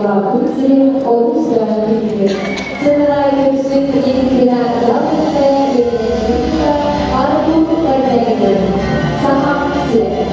Улааппыт сирин олус күндү. Сыл аайы көрсүн Екатерина Артур Карпенко. Саха сирэ.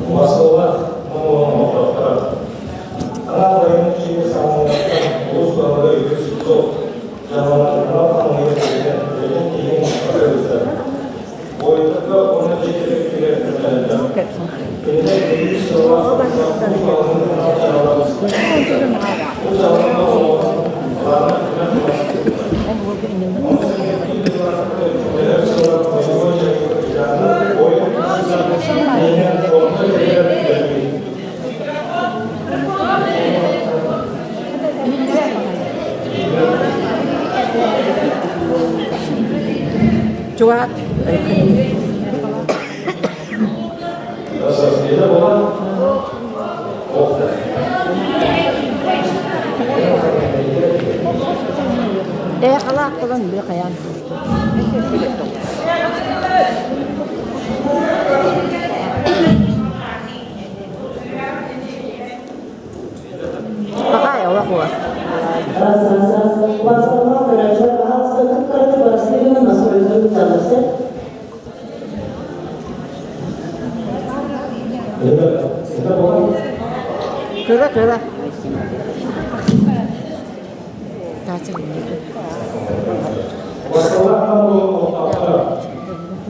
Москва олохтоохторо. Анал байыаннай дьиэ саҕаланыаҕыттан улуус баһылыга Юрий Слепцов дьаһалынан анал хамыыһыйа тэриллэн үлэтин тиһигин быспакка ыытар. Буойуттарга уонна дьиэ кэргэттэригэр көмөлөһөллөр. Кинилэр үгүс сыллаах соруктаах улуус баһылыгын анал дьаһалларын Бу дьаһалларга олоҕуран былааннар көмө Ону сэргэ биир дойдулаахтарга көмөлөһөр сыаллаах бойобуой дьайыы ветераны буойун иһинэн фонда тэрийэр үлэлиир. Чугаат. Ээ халаах кылан бі хайаан. Какая олох Раз, раз, раз. Басқарма көрәші, пожалуйста, кып-кыраты барыстырыгына настройка таласы. Кыра кыра.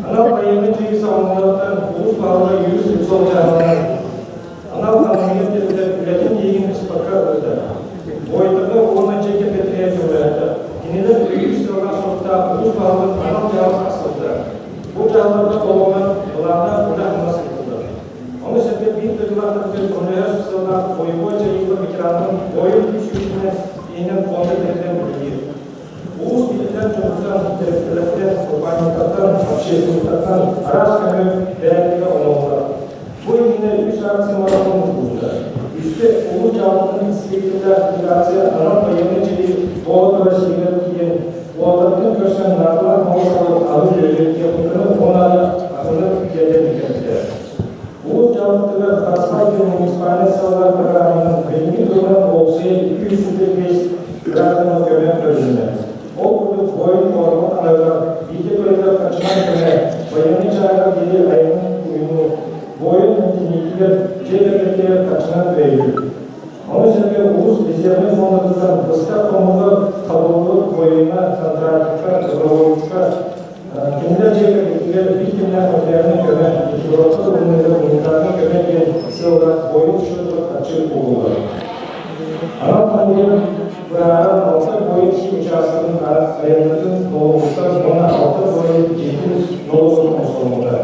Анал байыаннай дьайыы саҕаланыаҕыттан улуус баһылыга Юрий Слепцов дьаһалынан анал хамыыһыйа тэриллэн үлэтин тиһигин быспакка ыытар. Буойдарга уонна дьиэ кэргэттэригэр көмөлөһөллөр. Кинилэр үгүс сыаллаах-соруктаах улуус баһылыгын анал дьаһал тахсыбыта. Бу дьаһалларга толорунан былааннар гранын бойун үс иһинэн фонда тэриллэн үлэлиир. Улуус биирдэн дьонуттан, тэрилтэлэртэн, урбаанньыттартан, общественниктартан араас көмө бэрээдэгэ оҥоһуллар. Бу иннинэ үс акция марафон ыытыллыбыта. Үстэ улуус дьаһалтатын инспекторда делегация анал байыаннай дьайыы буола турар сиригэр тиийэн, уолаттарбытын көрсөн наадалаах малы-салы аһы-үөлү, техниканы уонна атыны тиэрдэн кэлбитэ. Улуус дьаһалтатыгар Харысхал диэн муниципальнай сыаллаах программанан билиҥҥи туругунан уопсайа 205 гражданҥа көмө көрүлүннэ. Ол курдук буойун оҕолорун аныгар бииргэ көрүллэр харчынан көмө, байыаннай чааһыгар диэри айанын уйунуу, буойун эмтэниитигэр дьиэ кэргэттэригэр харчынан өйөбүл. Ону сэргэ улуус резервнэй фондатыттан быстах хомууга хабыллыбыт буойуҥҥа, контрактка, доброволецка Кинилэр дьиэ кэргэттэригэр биир кэмнээх материальнай көмө, экипировка ылыныыга гуманитарнай көмө диэн сыаллаах буойун счетугар харчы угуллар. Анал хомуйар бырааһа алта буойун сир учаастагын арендатын нолуогуттан уонна алта буойун дьиэтин нолуогун оҥостоммута.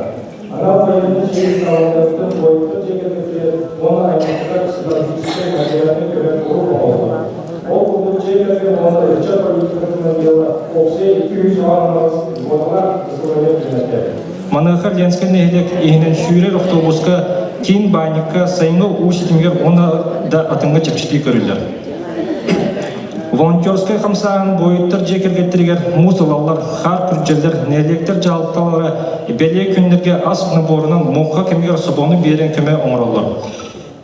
Анал байыаннай дьиэ салалтатыттан буойуттар дьиэ кэргэттэригэр уонна аймахтарыгар психологическай материальнай көмө куруук оҥоһуллар. Ол курдук дьиэ кэргэн уонна ыччат политикатын отдела уопсайа 200 льготалаах бособиелар түҥэттэ. Маныаха Ленскэй нэһилиэк иһинэн сүүрэр автобуска киин баанньыкка сайыҥҥы уу ситимигэр уонна да атыҥҥа чэпчэтии көрүллэр. Волонтерскай хамсааһын буойуттар дьиэ кэргэттэригэр муус ылаллар, хаар күрдьэллэр, нэһилиэктэр дьаһалталара бэлиэ күннэргэ ас наборунан муҥха кэмигэр собону биэрэн көмө оҥороллор.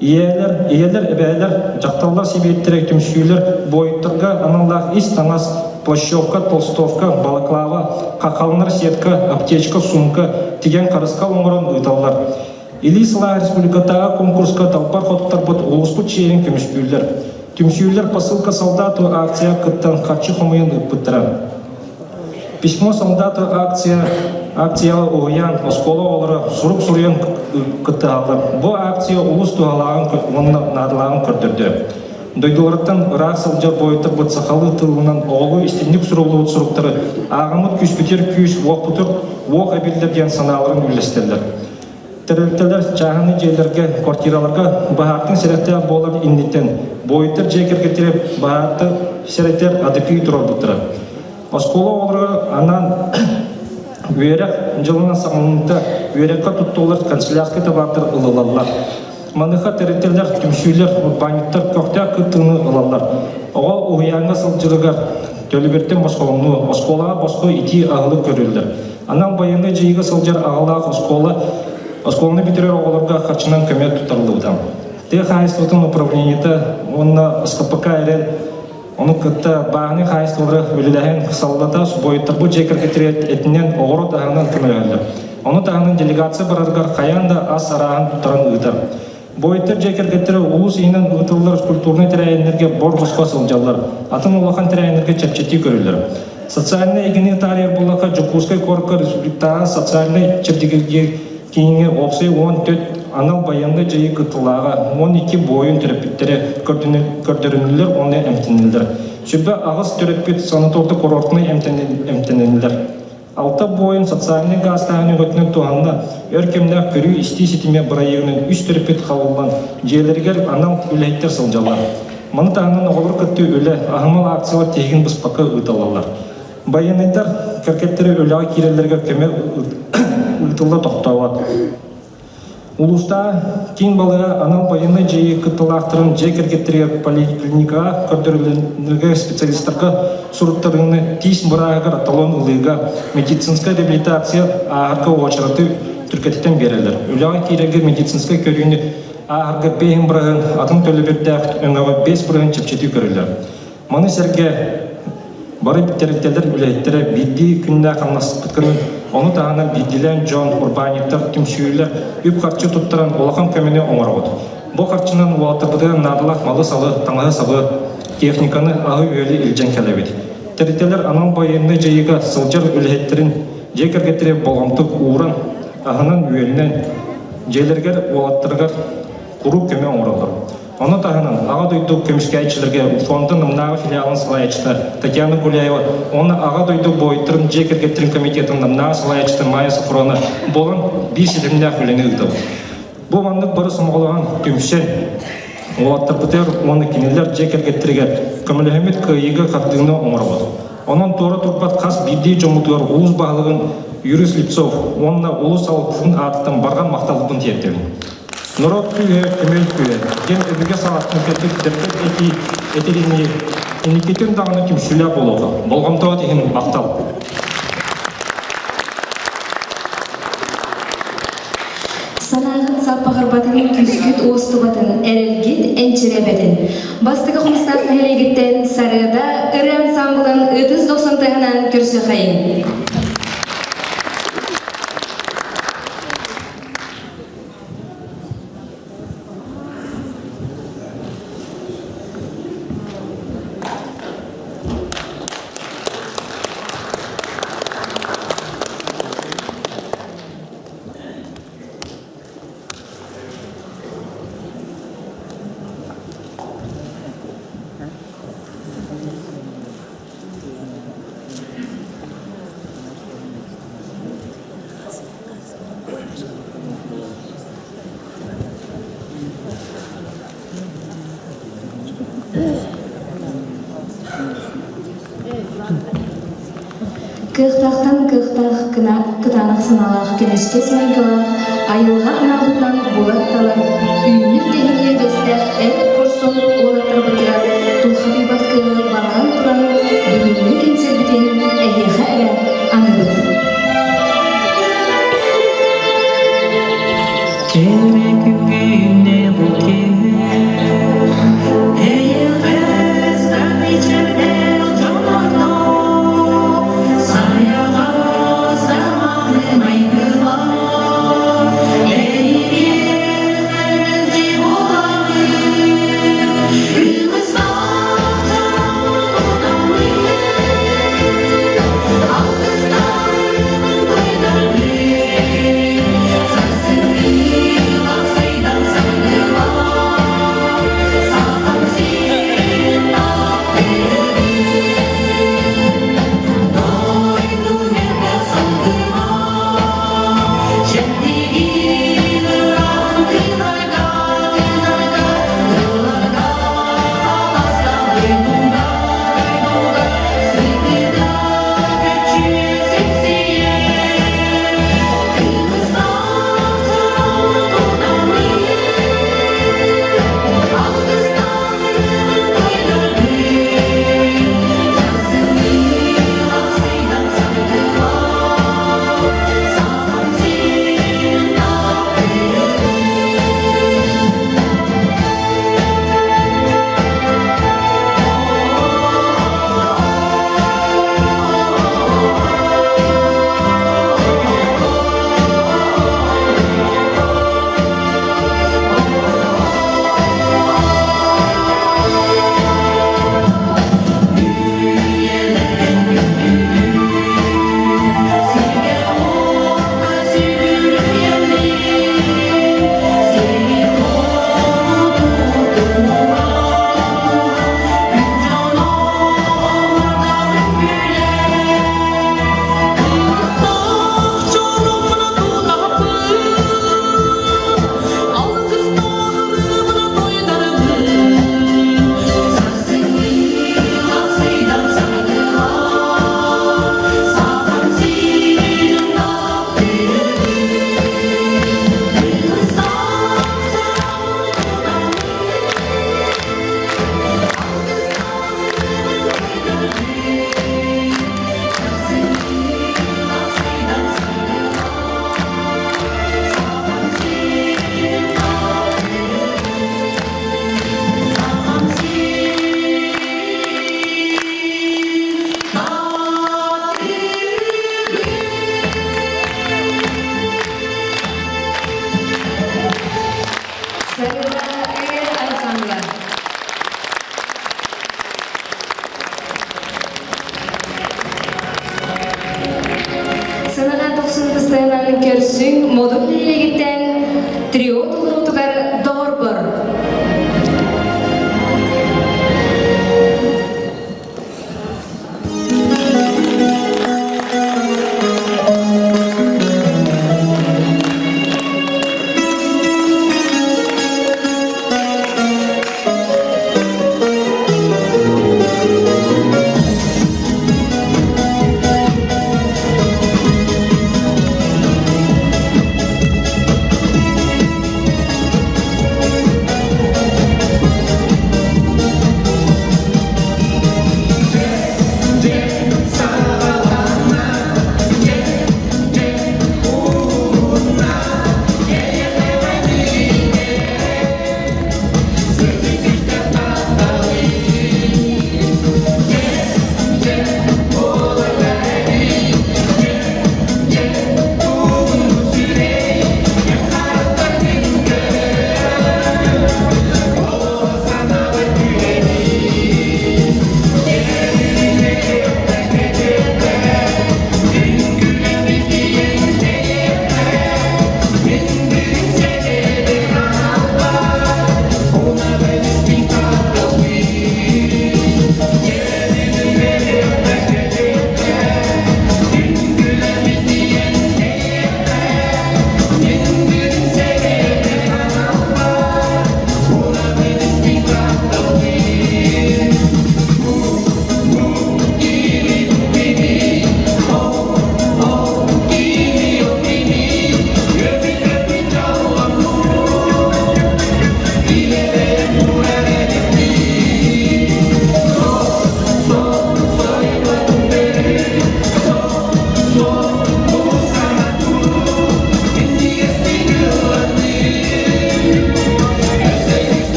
Ийэлэр, ийэлэр, эбээлэр, дьахталлар сэбиэттэрэ түмсүүлэр буойуттарга аналлаах ис таҥас, плащевка, толстовка, балаклава, хахалынар сетка, аптечка, сумка тигэн харысхал оҥорон ыыталлар. Илии сылаа республикатааҕы конкурска талбар хотуттарбыт улууспут чиэһин көмүскүүллэр. Түмсүүлэр «Посылка солдату» акция кыттан харчы хомуйан ыыппыттара. Письмо солдату акция акцияҕа уһуйаан, оскуола оҕолоро сурук суруйан кыттыһаллар. Бу акция улуус туһалааҕын уонна наадалааҕын көрдөрдө. Дойдуларыттан ыраах сылдьар буойуттарбыт сахалыы тылынан оҕолуу истинник суруллубут суруктары ааҕыммыт күүспүтүгэр күүс, уохпутугар уох эбиллэр диэн санааларын үллэстэллэр. Тэрилтэлэр чааһынай дьиэлэргэ, квартираларга баһаартан сэрэхтээх буолар инниттэн буойуттар дьиэ кэргэттэрэ баһаарты сэрэтэр адыпыы туруорбуттара. Оскуола оҕолоругар анаан үөрэх дьылынан саҥаланыыта үөрэххэ туттуллар канцелярскай табаардар ылыллаллар. Маныаха тэрилтэлэр, түмсүүлэр, урбаанньыттар көхтөөх кыттыыны ылаллар. Оҕо уһуйааҥҥа сылдьарыгар төлөбүртэн босхолонуу, оскуолаҕа босхо итии аһылык көрүллэр. Анал байыаннай дьайыыга сылдьар аҕалаах оскуола оскуоланы бүтэрэр оҕолорго харчынан көмө туттарыллыбыта. Тыа хаһаайыстыбатын управлениета уонна СХПК эрэл ону кытта бааһынай хаһаайыстыбалара үлэлэһэн саллата буойуттарбыт дьиэ кэргэттэригэр этинэн оҕуруот аһынан көмөлөһөллөр. Ону таһынан делегация барарыгар хайаан да ас арааһын туттаран ыытар. Буойуттар дьиэ кэргэттэрэ улуус иһинэн ыытыллар культурнай тэрээһиннэргэ бор-босхо сылдьаллар, атын улахан тэрээһиннэргэ чэпчэтии көрүллэр. Социальнай эйгэни таарыйар буоллахха, Дьокуускай куоракка республикатааҕы социальнай чэбдигирдии кииҥҥэ уопсай 14 анал байыаннай дьайыы кыттыылааҕа 12 буойун төрөппүттэрэ көрдөрүннүлэр уонна эмтэннилэр. Сүбэ аҕыс төрөппүт санаторно-курортнай эмтэннилэр. Алта буойун социальнай гаастааһын өҥөтүнэн туһанна, өр кэмнээх көрүү-истии ситимэ бырайыагынан үс төрөппүт хабыллан, дьиэлэригэр анал үлэһиттэр сылдьаллар. Маны таһынан оҕолор кытта үлэ, аһымал акциялар тиһигин быспакка ыытыллаллар. Байыаннайдар кэргэттэрэ үлэҕэ киирэллэригэр көмө ыытылла тохтообот. Улуустааҕы киин балыыһа анал байыаннай дьайыы кыттыылаахтарын дьиэ кэргэттэригэр поликлиникаҕа көрдөрүллэргэ специалистарга суруттарыыны тиис бырааһыгар талон ылыыга медицинскэй реабилитация ааһарга уочараты түргэтитэн биэрэллэр. Үлэҕэ киирэргэ медицинскэй көрүүнү ааһарга 5 бырыһыан, атын төлөбүрдээх өҥөҕө 5 бырыһыан чэпчэтии көрүллэр. Маны сэргэ бары тэрилтэлэр үлэһиттэрэ биирдии күннээх хамнаспыткын, ону таһынан биирдиилээн дьон, урбаанньыттар, түмсүүлэр үп-харчы туттаран улахан көмөнү оҥороҕут. Бу харчынан уолаттарбытыгар наадалаах малы-салы, таҥаһы-сабы, техниканы, аһы-үөлү илдьэн кэлэбит. Тэрилтэлэр анал байыаннай дьайыыга сылдьар үлэһиттэрин дьиэ кэргэттэрэ болҕомто ууран, аһынан-үөлүнэн дьиэлэригэр уолаттарыгар куруук көмө оҥороллор. Ону таһынан Аҕа дойду көмүскээччилэргэ фонда Намнааҕы филиалын салайааччыта Татьяна Гуляева уонна Аҕа дойду буойуттарын дьиэ кэргэттэрин комитетын Намнааҕы салайааччыта Майя Сафронова буолан биир ситимнээх үлэни ыытабыт. Бу маннык бары сомоҕолоһон түмсэн, Уолаттарбытыгар уонна кинилэр дьиэ кэргэттэригэр көмөлөһөммүт кыайыыга хардыыны оҥоробут. Онон туора турбат хас биирдии дьоммутугар улуус баһылыгын Юрий Слепцов уонна улуус салалтатын аатыттан барҕа махталбын тиэрдэбин. Норуот күүһэ, көмөл күүһэ диэн өбүгэ саҕаттан кэлбит дэппэт этии этилинии инникитин даҕаны түмсүүлээх буолуоҕа. Болҕомтоҕут иһин махтал. Санааҕыт саппаҕырбатын, күүскүт уостубатын, эрэлгит энчирэбэтин. Бастакы Хомустаах нэһилиэгиттэн Сарыада ырыа ансаамбылын ытыс дохсун тыаһынан көрсүөххэйиҥ. Кыахтаахтан кыахтаах кытаанах санаалаах көмүскэс майгылаах, айылҕа анаабытынан булар-талар, үүннүк тэһиниэ үгэстээх эр хорсун уолаттарбытыгар тулхадыйбат кыаҕы баҕаран туран, бүгүҥҥү кэнсиэрбитин эһиэхэ эрэ аныыбыт. Кэрэ күҥҥэ бу киһи Эйэҕэс мичээрдээх дьоллоно Сайаҕас даҕаны майгылар Эйиэхэ мэлдьи буолабын.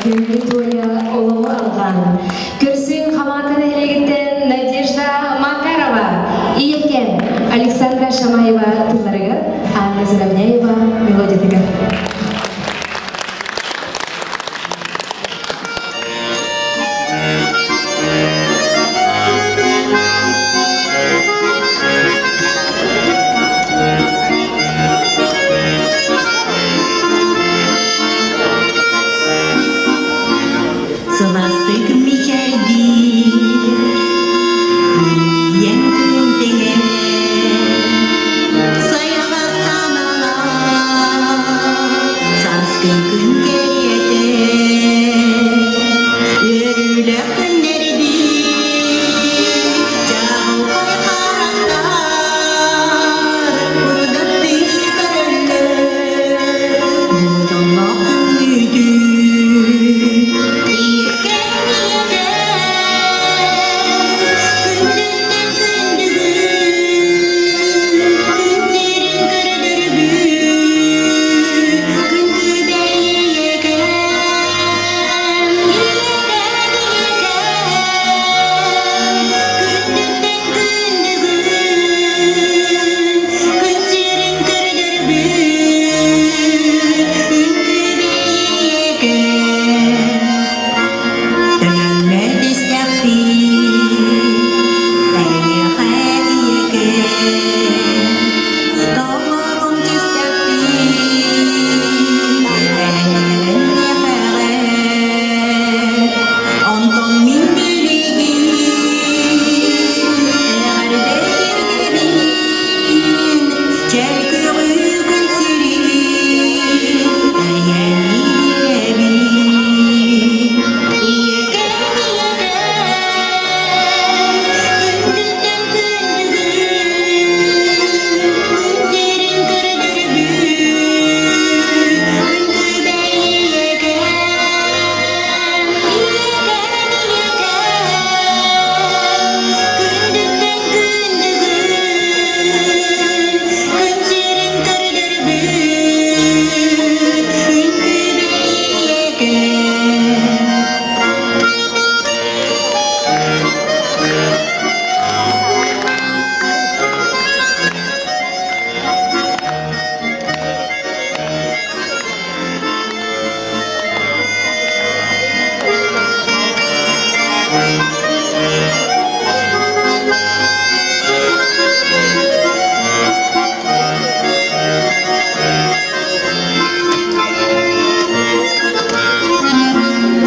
Көҥүлү туойа олоҕу алҕаан. Көрсүҥ Хамаата нэһилиэгиттэн Надежда Макарова, Ийэкэм Александра Шамаева тылларыгар, Анна Заровняева мелодиятыгар. Сылаастык мичээрдиир, миийэн күн тэҥэ, сайаҕас санаалаах, сааскы күн кэриэтэ, үөрүүлээх күннэрбит, чаҕылхай харахтар курдаттыы көрөллөр, бу дьоллоох күммүтүн. Ийэкэм, ийэкэм, күндүттэн күндүгүн, күн сирин көрдөрбүт, күн күбэй ийэкэм, ийэкэм, ийэкэм, күндүттэн күндүгүн, күн сирин көрдөрбүт, күн күбэй ийэкэм. Төлөммөт истэхпит, эйиэхэ ийэкэм, Доҕорум түстэхпит, эһэлэннэхэҕэ. Онтон мин билигин эҕэрдэ тиэрдэбин, чэл көҕү күн сирин эйэни биэрэбин. Ийэкэм, ийэкэм, күндүттэн күндүгүн, күн сирин көрдөрбүт, күн күбэй ийэкэм, ийэкэм, ийэкэм, күндүттэн күндүгүн, күн сирин көрдөрбүт, күн күбэй ийэкэм.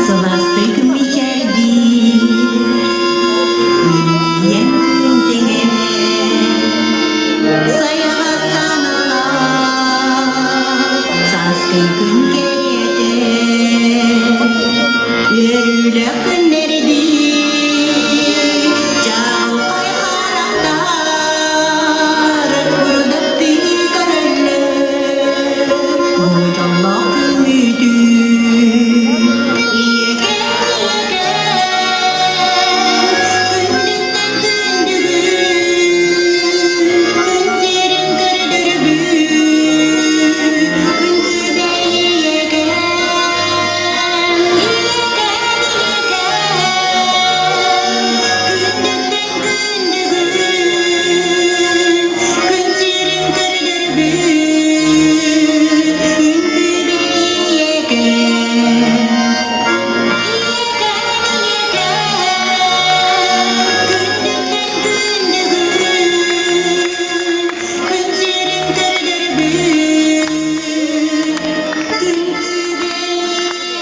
Сылаастык мичээрдиир, миийэн күн тэҥэ, сайаҕас санаалаах, сааскы күн кэриэтэ, үөрүүлээх күннэрбит, чаҕылхай харахтар курдаттыы көрөллөр, бу дьоллоох күммүтүн. Ийэкэм, ийэкэм, күндүттэн күндүгүн, күн сирин көрдөрбүт, күн күбэй ийэкэм, ийэкэм, ийэкэм, күндүттэн күндүгүн, күн сирин көрдөрбүт, күн күбэй ийэкэм. Ийэкэм, ийэкэм, күндүттэн күндүгүн, күн сирин көрдөрбүт, күн күбэй ийэкэм.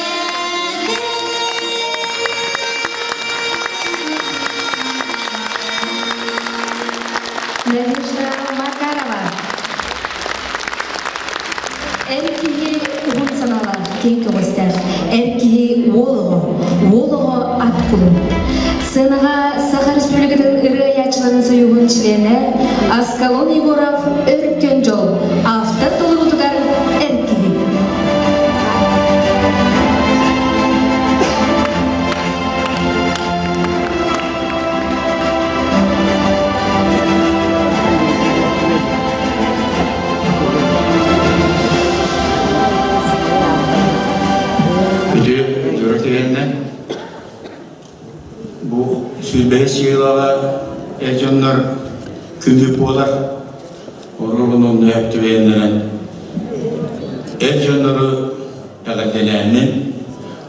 Надежда Макарова. Эр киһи уһун санаалаах, киэҥ көҕүстээх. Эр киһи уол оҕо, уол оҕо ат кулун. Сценаҕа Саха Республикатын ырыа айааччыларын союһун чилиэнэ Аскалон Егоров Өркөн дьол автор толоруутугар эр киһи. Үтүө, дьоро Сүүрбэһис сыылаҕа эр дьоннор күнү буолар. Оруобун онно түбэһиннэрэн эр дьоннору эҕэрдэлээммин,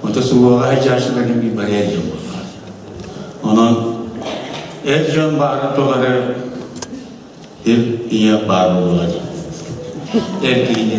ото суоҕа сылдьааччыларым биир бары эр дьон буоллаҕа. Онон эр дьон баарын тухары ир ийэ баар буолуоҕа дии. Эр киһи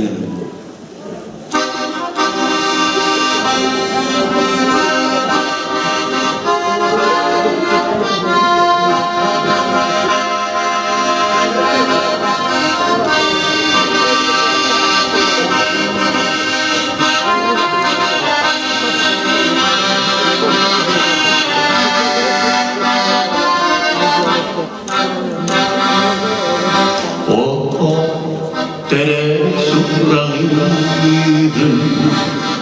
Сураҕыгын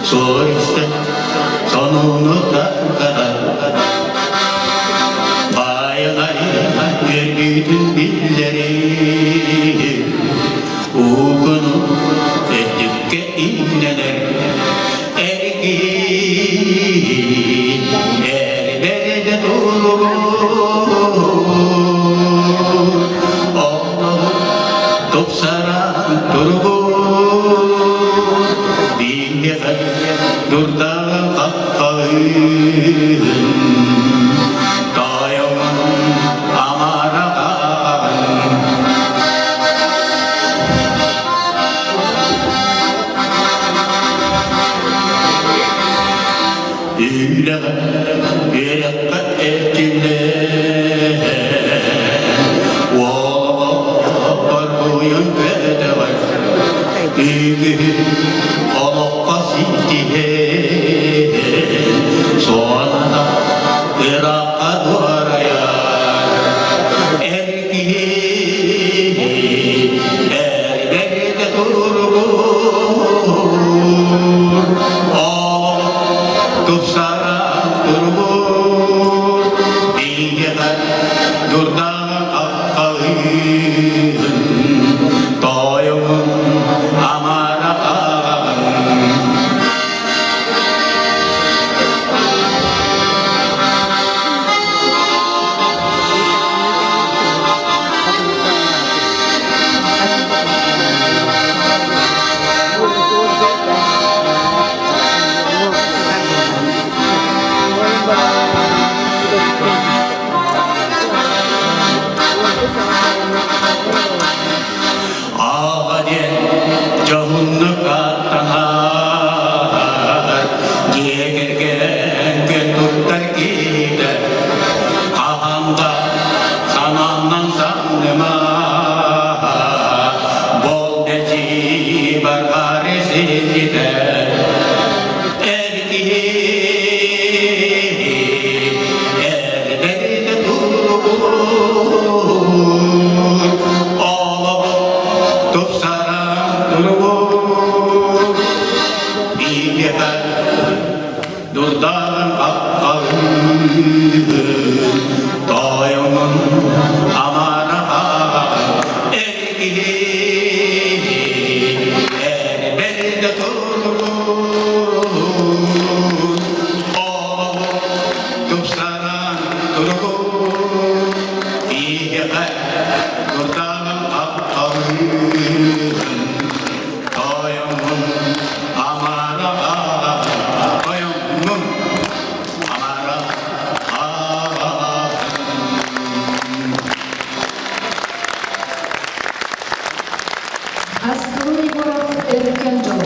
суор истэн сонуну тарҕатар Баайалай үөрүүтүн биллэрин Уугуну өттүккэ иҥнэнэр Эргиин эрбэрдэ туругур Олоҕу тупсаран туругур Биһиэхэ дурдаҕа хаххалыын Тойомун амараҕаҕын Үлэҕэ үөрэххэ эрчиллэн Уолабар буйун көтөҕөр Үгүһү олоххо ситиһэн Суонана ыраахха дуорайар Эр киһи эрбэргэ туругур Олох тупсара турбут Биһиэхэ дурдаҕа хаххалыын Тойомун амара аҕаҕын. Аҕа диэн дьоһуннук аттанар, дьиэ кэргэн туттар киһитэ, хаһан да санааннан санныма, бол дэчи барҕары сирдитэ, эр киһи эрдэрдэ туругур, олоҕу тупсаран туругур, биһиэхэ дурдаҕын хаххалыыр, тойонун амараха эр киһи эрбэрдэ туругур, олоҕу тупсаран туругур, биһиэхэ дурдаҕын хаххалыыр, тойонун амараха тойонун амараха. Аскалон Егоров Өркөн дьол.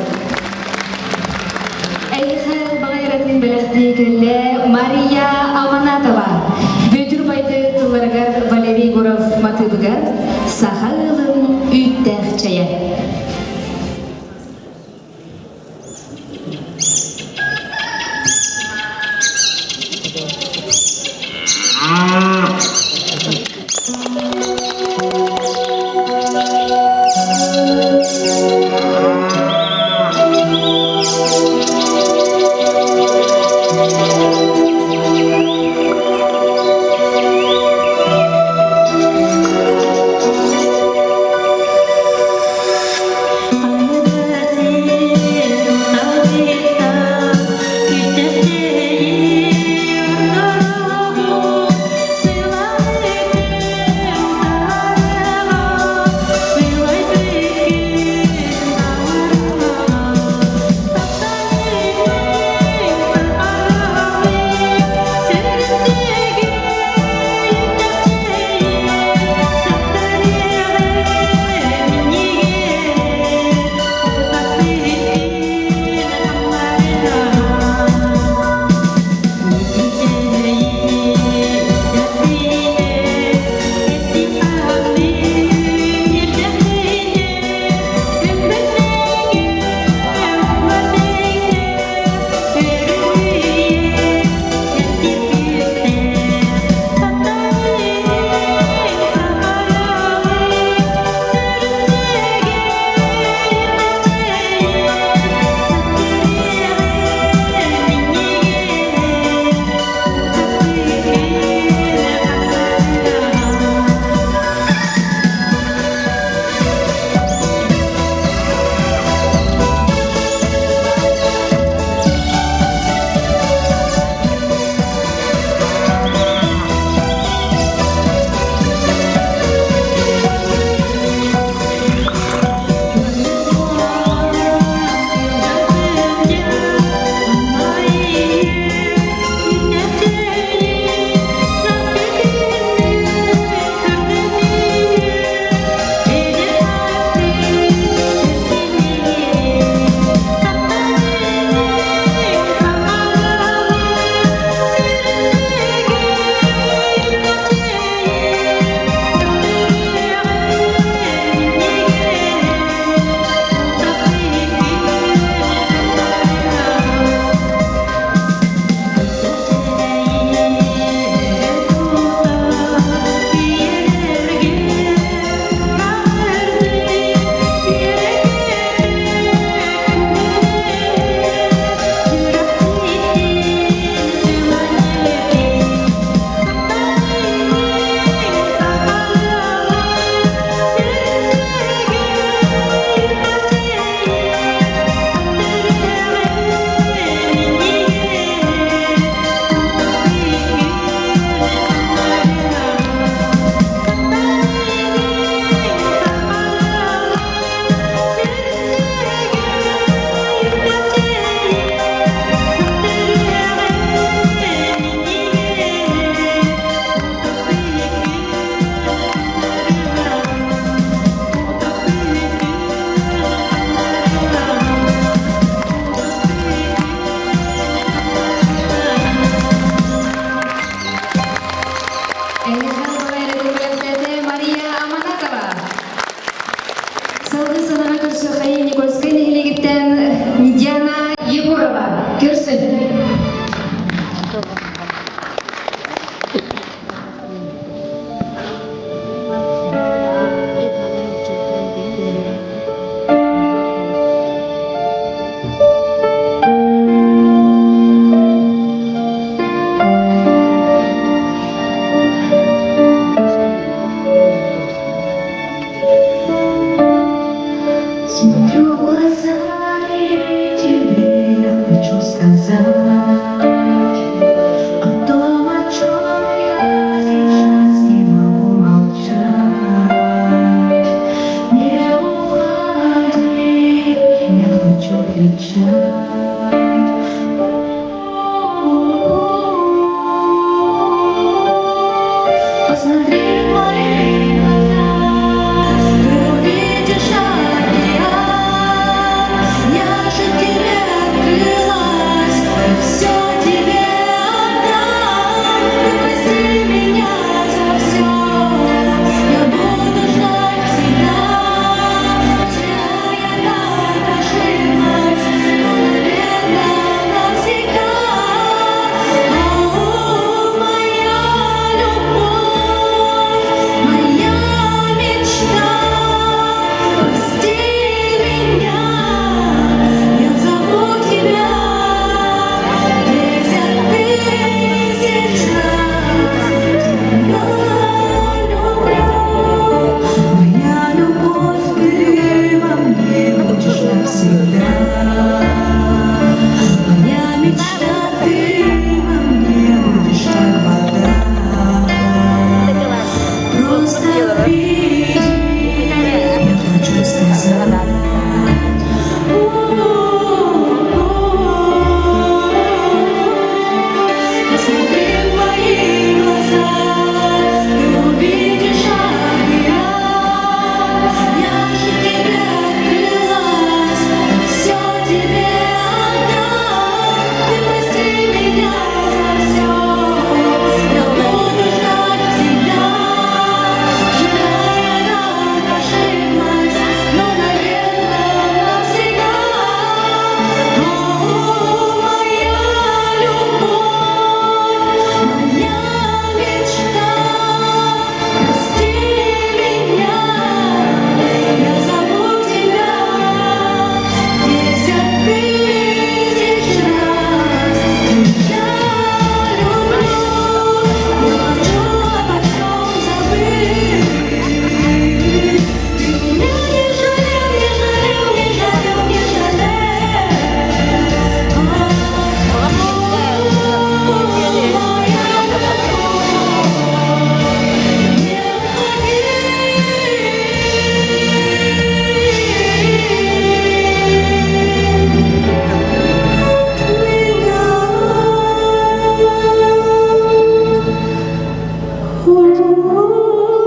Эйиэхэ баҕайратын бэлэхтии кэллэ Мария Аманатова. Бүөтүр Байды тылларыгар Валерий Егоров матыыбыгар саха ыалын үүттээх чэйэ. сказать о том, о чем я сейчас не могу молчать. Не уходи, я хочу кричать. Посмотри в мои глаза, ты увидишь океан. Я же тебе открылась, и все тебе отдам. Ты прости меня за все, я буду ждать всегда. Вчера я так ошиблась, но, наверное, навсегда. О, моя любовь, моя мечта, прости меня, я зову тебя 10 000 раз. Тебя люблю, моя любовь, ты во мне будешь навсегда. Моя мечта, ты во мне будешь как вода. Просто приди, я хочу сказать. Посмотри в мои глаза, ты увидишь океан. Я же тебе открылась, все тебе отдам. Ты прости меня за все, я буду ждать всегда. Вчера я так ошиблась, но, наверное, навсегда. О, моя любовь, моя мечта, прости меня, я зову тебя 10 000 раз. Тебя люблю, я хочу обо всем забыть. Ты меня не жалел, не жалел, не жалел, не жалел.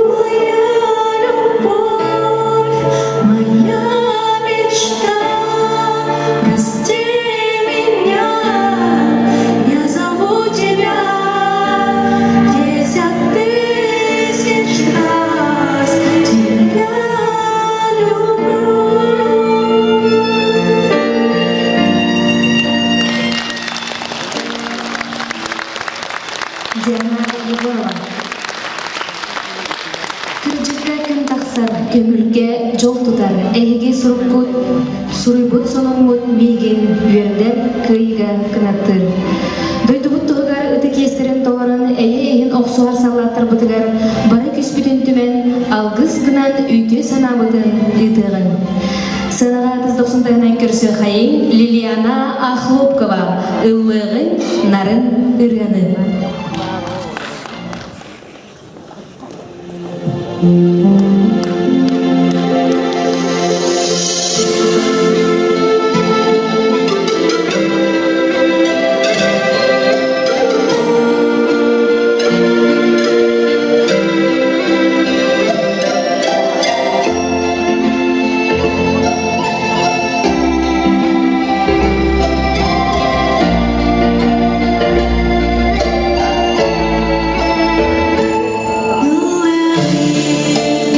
Моя любовь, моя мечта, прости меня, я зову тебя 10 000 раз, тебя люблю. Диана Егорова. Кырдьыкка күн тахсар, көҥүлгэ дьол тутар, эһиги суруккут, суруйбут сонуммут миигин үөрдэр, кыайыыга кынаттыыр. Дойдубут туһугар ытык иэстэрин толорон эйэ иһин охсуһар саллааттарбытыгар бары күүспүтүн түмэн, алгыс гынан үтүө санаабытын ыытыаҕыҥ. Сыанаҕа тыс дохсун көрсүөххэйиҥ Лилиана Охлопкова ыллыаҕыҥ нарын ырыаны. Ыллыыр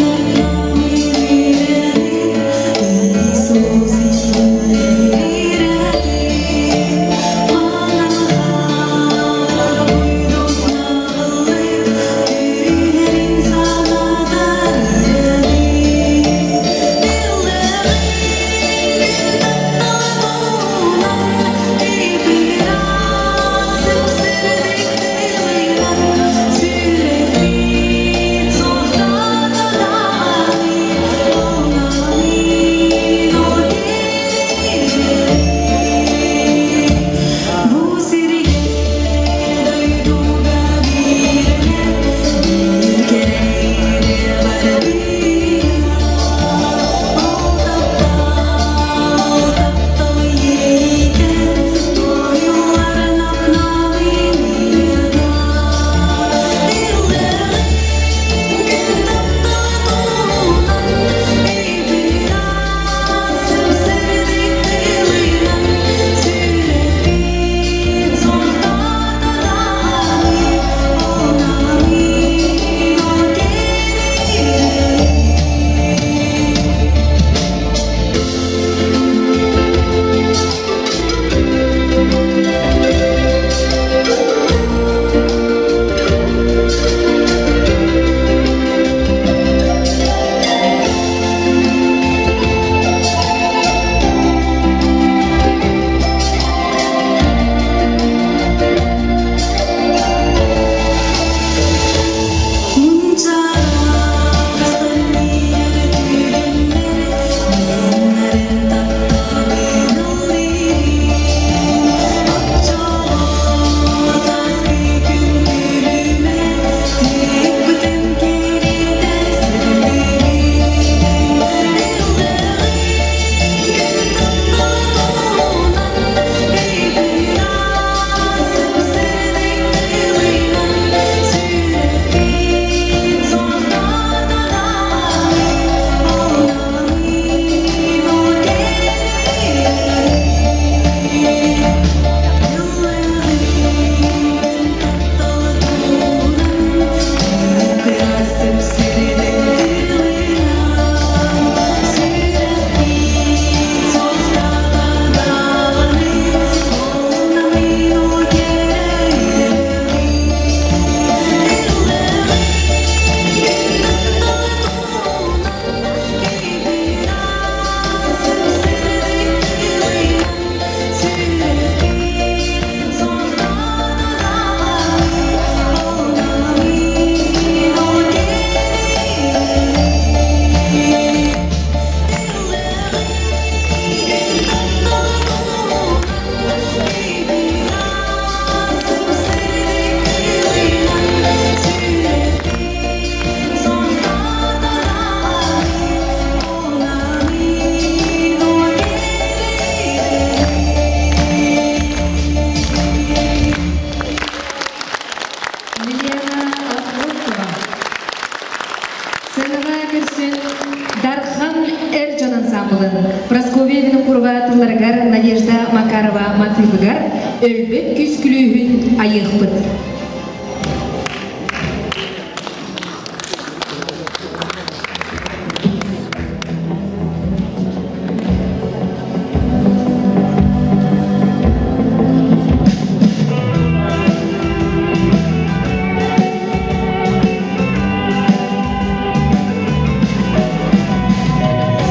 Надежда Макарова матыыбыгар Өлбөт күс күлүүһүн айыахпыт.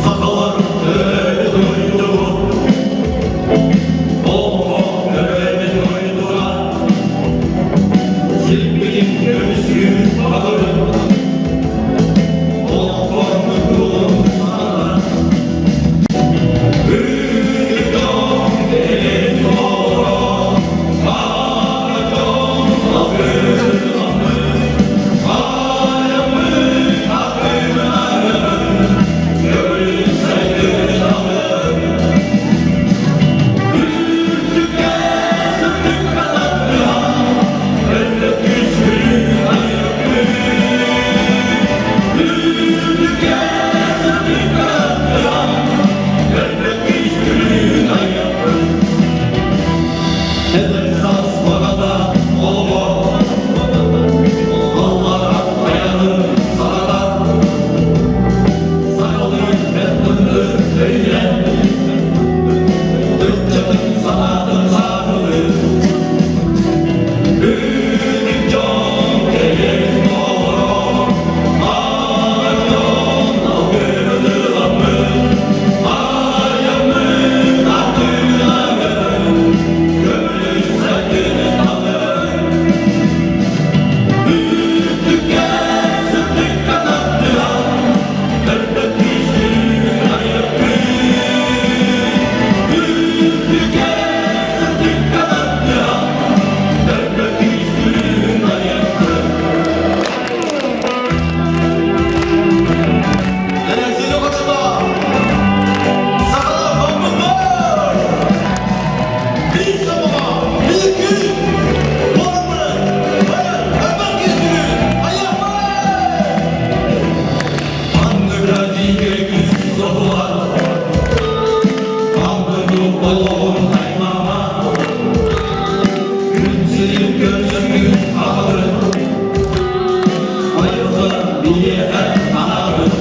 Сахалар дойдубут, Олоҥхо төрөөбүт дойдуга, Сирбитин көмүскүүр баҕабыт, Олоҥхо саҕана, Үрдүк кэлин олорон, Аҕа дьон Эдэр саас баҕата олоҕор Аллара айаны саҕатар Сахалыы бэрт өйүнэн Ыччатын санаатын сааһылыы Үүнүк дьон кэлин олорор Аҕа дьон алгыһын ыламмыт Айаммыт атыылаһын Көмүс сайдыны талын Үрдүккэ сырдыкка тардыһан Өлбөт күүстүүр айыппыт Үрдүккэ сырдыкка тардыһан Өлбөт күүстүүр айыппыт Эрэнсини хочото Сахалар хоммутбут! Биир сомоҕо, биир күүс! Буоламмыт! Бары өлбөт күүспүтүн айыахпыт! Анныга диэки күүс соһулар, Андыгы олоҕун аймаама, Күн сирин көрсүгүн аҕабыт, Айылҕа биһиэхэ анаабыт.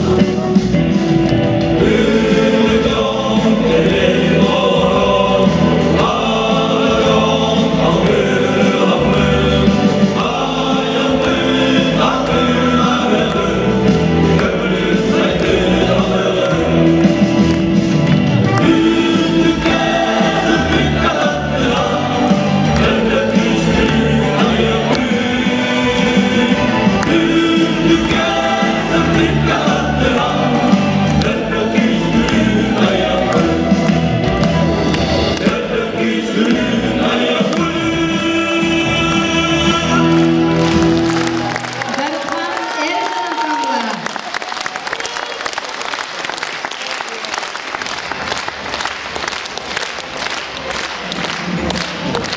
Дархан эр ансамбла.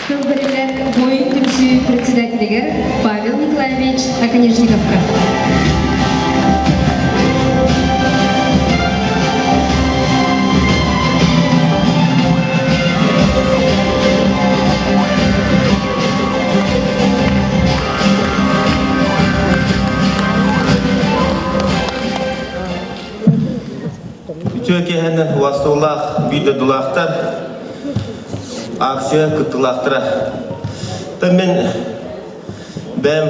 Тыл бэриллэр Воин түмсүү председателигэр Павел Николаевич Оконешниковка. Үтүө киэһэнэн убастабыллаах биир дойдулаахтар, акция кыттыылаахтара. Та мен бэйэм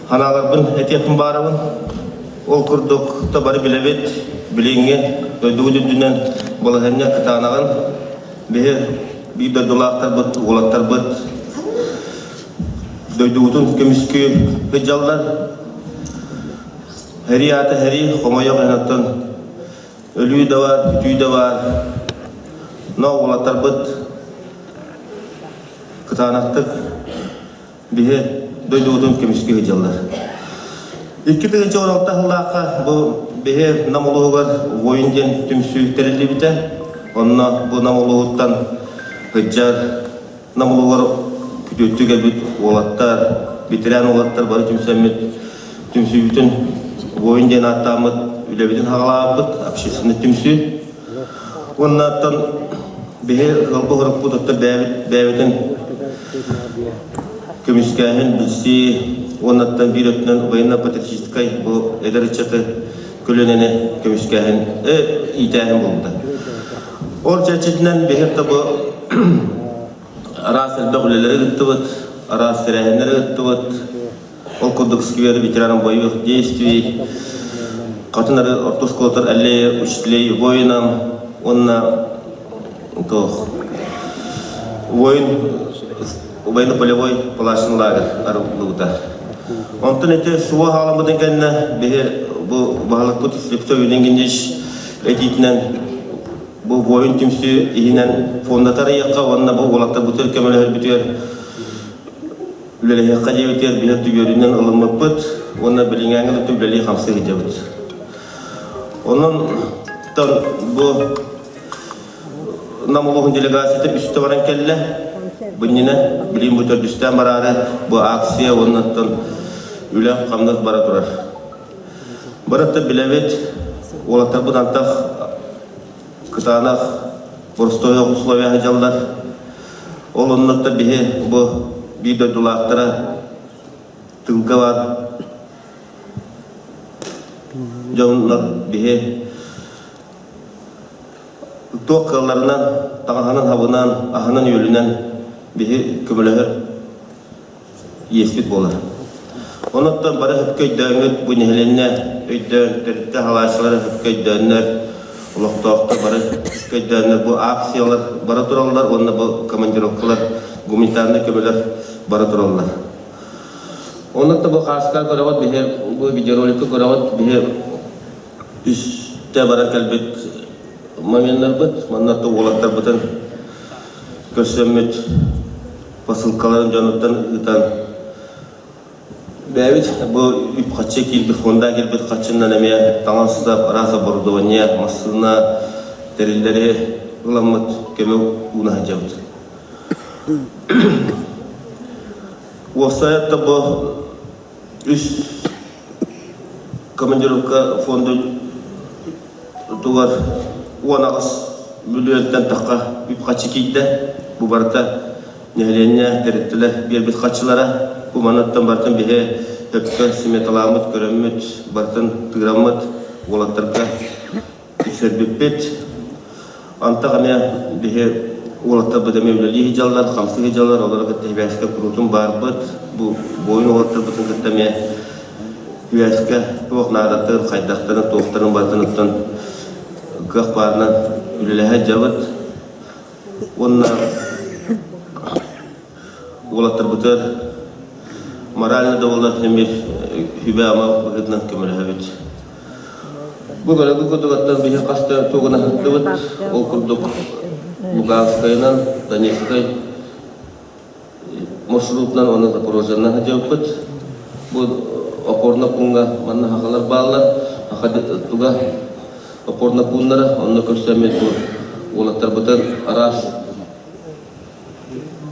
ханааларбын этиэхпин баарабын. Ол курдук та бары билэбит, билиҥҥи дойдубут үрдүнэн балаһыанньа кытаанаҕын. Биһи биир дойдулаахтарбыт, уолаттарбыт дойдубутун көмүскүү сылдьаллар. Һэрии аата һэрии, хомойуох иһин өлүү да баар, бүтүү да баар. Но уолаттарбыт кытаанахтык биһи дойдубутун көмүскүү сылдьаллар. 2016 сыллаахха бу биһи Нам улууһугар воин диэн түмсүү тэриллибитэ. Онно бу Нам улууһуттан сылдьар Нам улууһугар күтүөттүү кэлбит уолаттар, ветеран уолаттар бары түмсэммит түмсүүбүтүн воин диэн ааттааммыт үлэбитин хаҕалаабыппыт, общественный түмсүү. Уонна оттон Биһи ыалга хоруппут отто бэйэбит бэйэбитин көмүскээһин, билсии уоннаттан биир өттүнэн военно-патриотическай бу эдэр ыччаты көлүөнэни көмүскээһин, иитээһин буолбута. Ол чэрчитинэн биһи бу араас элбэх үлэлэри ыыттыбыт, араас тэрээһиннэри ыыттыбыт. Ол курдук сквер ветеранам боевых действий, Хатын орто оскуолатар аллея учителей воинам уонна туох воин военно-полевой палашный лагерь арыллыбыта. Онтон ити суо хаалыммытын кэннэ биһи бу баһылыкпыт Слепцов Юрий Евгеньевич этиитинэн бу воин түмсүү иһинэн фонда тарыйыахха уонна бу уолаттар бутыр көмөлөһөрбүтүгэр үлэлэһиэххэ диэбитигэр биһи түгүөрүнэн ылыммыппыт уонна билиҥээҥҥи да үлэлии хамсыы сылдьабыт. Онон бу Нам улууһун делегацията үстэ баран кэллэ. Бу иннинэ билигин бу төрдүстээн бараары бу акция уоннаттан үлэ хамнас бара турар. Барыта билэбит, уолаттарбыт антах кытаанах боростуой условия сылдьаллар. Ол оннуттан биһи бу биир дойдулаахтара тылга бар дьоннор биһи туох кыалларынан, таҥаһынан-хабынан, аһынан-үөлүнэн биһи көмөлөһөр иэспит буолар. Онуттан бары сөпкө өйдөөҥҥүт бу нэһилиэнньэ өйдөөн, төрүттэ халааччылары сөпкө өйдөөннөр, олохтоохтор бары сөпкө өйдөөннөр бу акциялар бара тураллар уонна бу командировкалар, гуманитарнай көмөлөр бара тураллар. Онон да бу хааска көрөҕүт биһи бу видеороликка көрөҕүт биһи үстэ баран кэлбит моменнарбыт, манна уолаттарбытын көрсөммүт посылкаларын дьонуттан ыытан бэйэбит бу үп-харчы киирбит фонда киирбит харчынан эмиэ таҥас-сап, араас оборудование, массыына тэриллэри ыламмыт көмө ууна сылдьабыт. Уопсайа бу үс командировка фондун тугар 18 миллионтан тахха үп-харчы киирдэ. Бу барыта нэһилиэнньэ тэрилтэлэр биэрбит харчылара. Бу манаттан барытын биһи өпкө сметаламмыт, көрөммүт, барытын тыыраммыт уолаттарга тиксэрбиппит. Антах эмиэ биһи уолаттарбыт эмиэ үлэлии сылдьаллар, хамсыы сылдьаллар, олору кытта сибээскэ куруутун баарбыт. Бу буойун уолаттарбытын кытта эмиэ сибээскэ туох наадатын, хайдахтарын, туохтарын барытын кыах баарынан үлэлэһэ сылдьабыт. Уонна уолаттарбытыгар морально да буоллар эмиэ сүбэ-ама быһыытынан көмөлөһөбүт. Бу көрөгү курдугаттан биһи хаста тугун аһыттыбыт. Ол курдук Луганскайынан, Донецкай маршрутунан уонна Запорожьенан сылдьыбыппыт. Бу опорно пууҥҥа манна сахалар бааллар. Саха туга опорно пууннара онно көрсөммүт бу уолаттарбытын араас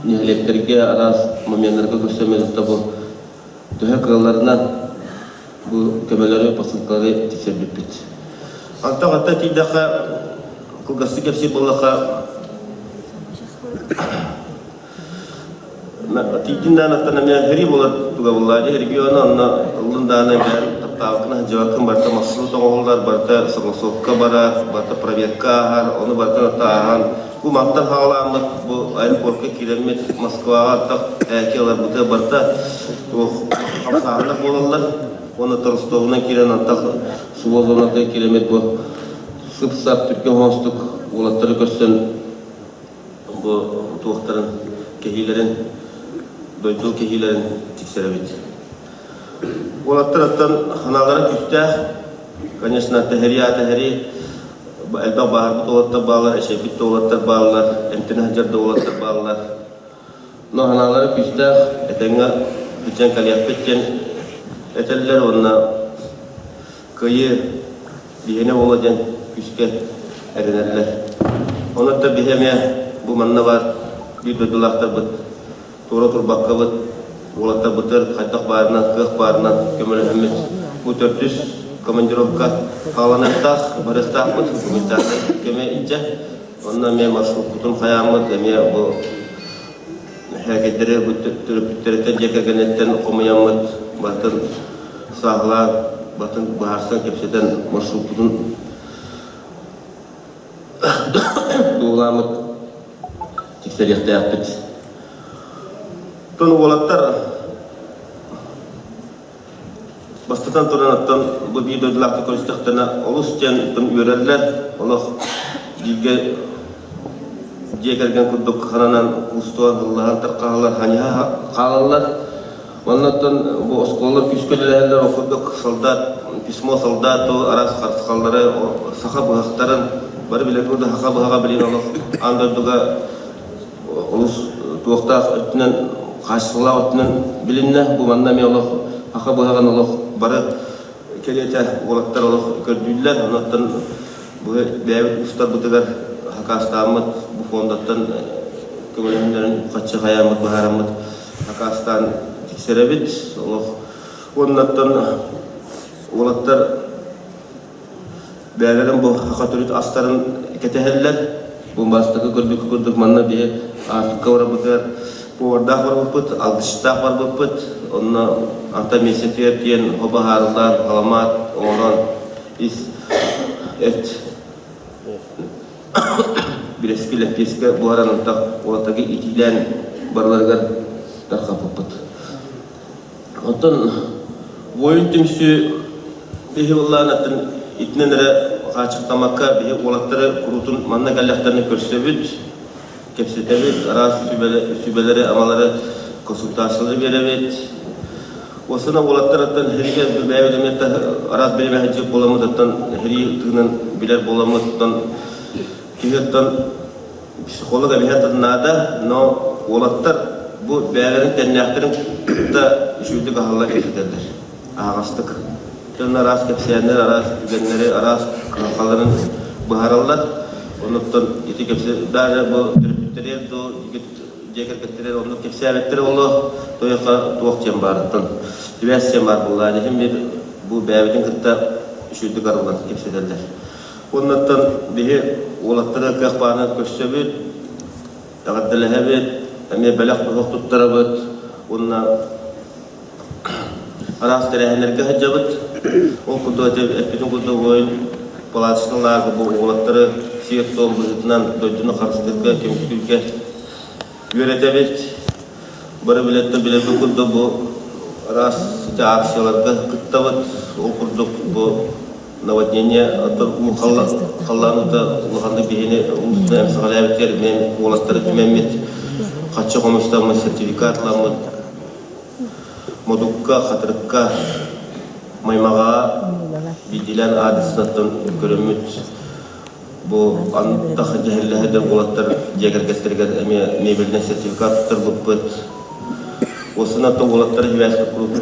нэһилиэктэргэ араас моменнарга көрсөммүт бу төһө кыалларынан бу көмөлөрү, посылкалары тиксэрбиппит. Антон атта тиийдэххэ, кылгастык кэпсиир буоллахха, тиийдин даан аттан эмиэ хери буолар туга буллаа региона онно ыллын даана эмиэ таптаабыккын сылдьыбаккын барыта маршрут оҥоһуллар барыта согласовка барар барыта проверка ааһар ону барытын атта ааһан бу мантан хаҕалааммыт бу аэропортка киирэммит Москваҕа аттах ээки ыларбыта барыта хамсааһыннар буолаллар уонна Ростовунан киирэн антах суол зонатыгар киирэммит бу сып-сап түргэн оҥостук уолаттары көрсөн бу туохтарын кэһиилэрин дойду кэһиилэрин тиксэрэбит. Уолаттар оттон ханаалара күүстээх, конечно, тэһэрии аата тэһэрии, элбэх бааһырбыт уолаттар бааллар, эчэйбит да уолаттар бааллар, эмтэнэ сылдьар да уолаттар бааллар. Но ханаалара күүстээх, этэҥҥэ сылдьан кэлиэхпит диэн этэллэр уонна кыайыы биһиэнэ буолуо диэн күүскэ эрэнэллэр. Онон да биһи эмиэ бу манна баар биир дойдулаахтарбыт туора турбаккабыт, уолаттарбытыгар хайдах баарынан, кыах баарынан көмөлөһөммүт бу төрдүс командировка хааланыахтаах, барыахтаахпыт, гуманитарнай көмө илдьэ. Онно эмиэ маршруппутун хайааммыт эмиэ бу һээкэйдэри бу төрөппүттэриттэн дьиэ кэргэниттэн хомуйаммыт барытын сааһылаан барытын быһаарсан кэпсэтэн маршруппутун туһуламмыт тиксэриэхтээхпит. Оттон уолаттар Бастатан туран, оттон бу биир дойдулаахтар көрүстэхтэринэ олус диэн үөрэллэр, олох бииргэ дьиэ кэргэн курдук хананан куустуһан, ыллаһан тарҕаһаллар, ханьыһа хаалаллар. Уонна оттон бу оскуолалар күүскэ үлэлэһэллэр, ол курдук солдат, письмо солдату, араас харысхаллары, саха быһахтарын, бары билэр курдук саха быһаҕа билигин олох аан дойдуга олус туохтаах өттүнэн хаачыстыбалаах өттүнэн билиннэ. Бу манна эмиэ олох саха быһаҕын олох бары кэриэтэ уолаттар олох көрдүүллэр. Онон бу бэйэбит устарбытыгар хакаастааммыт бу фондаттан көмөлөһүннэрин хаччы хайааммыт быһаараммыт хакаастаан тиксэрэбит. Олох уоннаттан уолаттар Бэйэлэрин бу саха төрүт астарын кэтэһэллэр. Бу бастакы көрбүккэ курдук манна биһи Африка барбытыгар повардаах барбыппыт, алгысчыттаах барбыппыт. Онно анта миэстэтигэр тиийэн хобо хаарылаан, халамаат оҥорон ис эт бирэски лэппиэскэ буһаран ынтах уолаттарга итиилээн барыларыгар тархаппыппыт. Оттон буойун түмсүү биһи былаан атын итинэн эрэ хааччахтаммакка биһи уолаттары куруутун манна кэллэхтэринэ көрсөбүт, кэпсэтэбит, араас сүбэлэри, амалары, консультациялары биэрэбит. Уосана уолаттарыттан хэригэ бэйэбит эмиэ араас бириэмэ сылдьыбыт буоламмыт, хэрии тыынан билэр буоламмыт, киһи психолог эбиһэ наада, но уолаттар бу бэйэлэрин тэннээхтэрин кытта үчүгэйдик аһаллар кэпсэтэллэр. Аһаҕастык. Дьон араас кэпсээннэр, араас түгэннэри, араас кыһалҕаларын быһаараллар. Онуттан ити кэпсэ даже бу төрөппүттэригэр дуу, дьиэ кэргэттэригэр оннук кэпсээбэттэр олох тойоха туох диэн баарыттан сибээс диэн баар буоллаа. Иһин бир бу бэйэбитин кытта үчүгэйдик арыллан кэпсэтэллэр. Уоннаттан биһи уолаттары кыах баарынан көрсөбүт, эҕэрдэлэһэбит, эмиэ бэлэх-туһах туттарабыт уонна араас тэрээһиннэргэ сылдьабыт. Ол курдук эппитин курдук воин палаточный лааҕыр бу уолаттары сиэр-туом быһыытынан дойдуну харыстыырга, көмүскүүргэ үөрэтэбит. Бары билэттэн билэрбит курдук бу араас акцияларга кыттабыт. Ол курдук бу наводнение оттон халлаан уута улаханнык биһини улуустан эмсэҕэлээбитигэр мен уолаттары түмэммит хаччы хомустаммыт сертификат ыламмыт модукка хатырыкка маймаҕаҕа биирдиилээн аадырысыттан көрөммүт бу антах дьэһэллэһэ уолаттар дьиэ кэргэттэригэр эмиэ мебельнай сертификат туттарбыппыт уосунан уолаттары сибээскэ куруук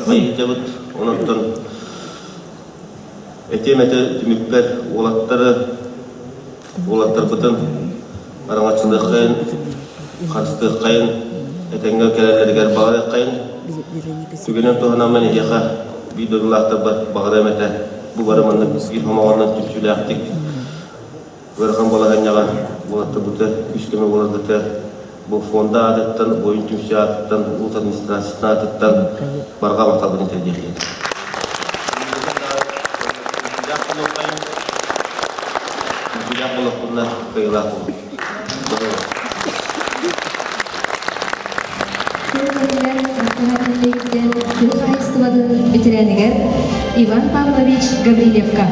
хайыдьабыт онон Этиэм этэ түмүкпэр уолаттары, уолаттарбытын араҥаччылыаххайын, харыстыаххайын, этэҥҥэ кэлэллэригэр баҕарыаххайын. Түгэнэн туһанаммын эһиэхэ биир дойдулаахтарбар баҕарыам этэ. Бу бары маннык биир хомоҕонон түмсүүлээхтик Ыарахан балаһыанньаҕа уолаттарбыта күүс-көмө буоларгыта бу фонда аатыттан, буойун түмсүү аатыттан, улуус администрациятын аатыттан барҕа махталбын тиэрдиэхпин. Түмсүүлээх буолуохпунна кыайыылаах буолуҥ. Тыа хаһаайыстыбатын бэтэрээнигэр Иван Павлович Гаврильевка.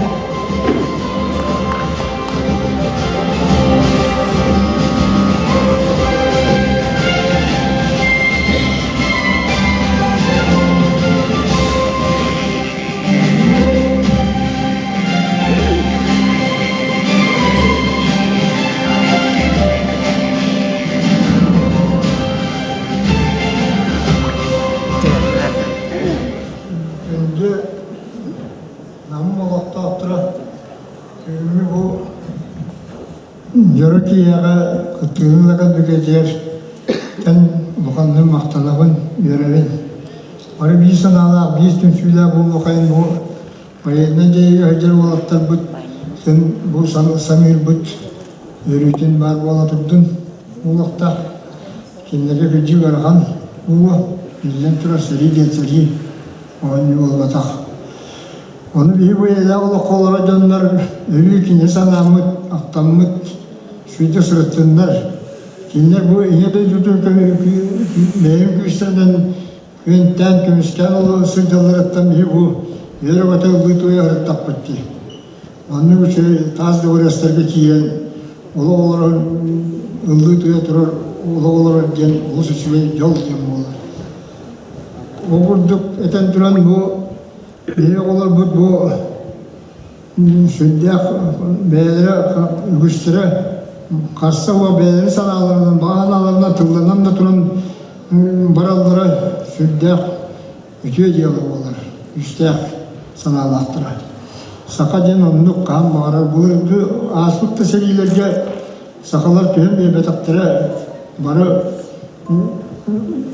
Күндү Нам олохтоохторо бүгүҥҥү бу дьоро киһиэхэ кыттыыны ыла кэлбиккитигэр эн улаханнык махтанабын, үөрэбин. Бары биир санаалаах, биир түмсүүлээх буолуоххайын бу военнай дьайыыга сылдьар уолаттарбыт син бу саныырбыт. өрүүтүн баар буола турдун буолуохтаах. Кинилэргэ кырдьык ыарахан буолуо, биллэн турар сэрии диэн сэрии оонньуу буолбатах. Ону биһи бу эйэлээх олоххо олорор дьоннор өрүү кини санааммыт, ахтаммыт, сүүрдэ сырыттыннар. Кинилэр бу Ийэ дойдутун бэйэм күүстэринэн күөнтээн, көмүскээн олоро сылдьалларыттан биһи бу үөрэ-көтө ыллыы-туойа сырыттахпыт дии. Маннык үчүгэй таас дыбарыастарга киирэн олох олорон ыллыы-туйа турар олох олорор диэн олус үчүгэй дьол диэн буолар. Ол курдук этэн туран бу биһиги оҕолорбут бу сүрдээх бэйэлэрэ үгүстэрэ харса уо бэйэлэрин санааларынан баҕа санааларынан тылланан да туран бараллара сүрдээх үтүө дьыала буолар, күүстээх санаалаахтара. Саха диэн оннук хаһан баҕарар былыргы ааспыт да сэриилэргэ сахалар түһэн биэрбэтэхтэрэ бары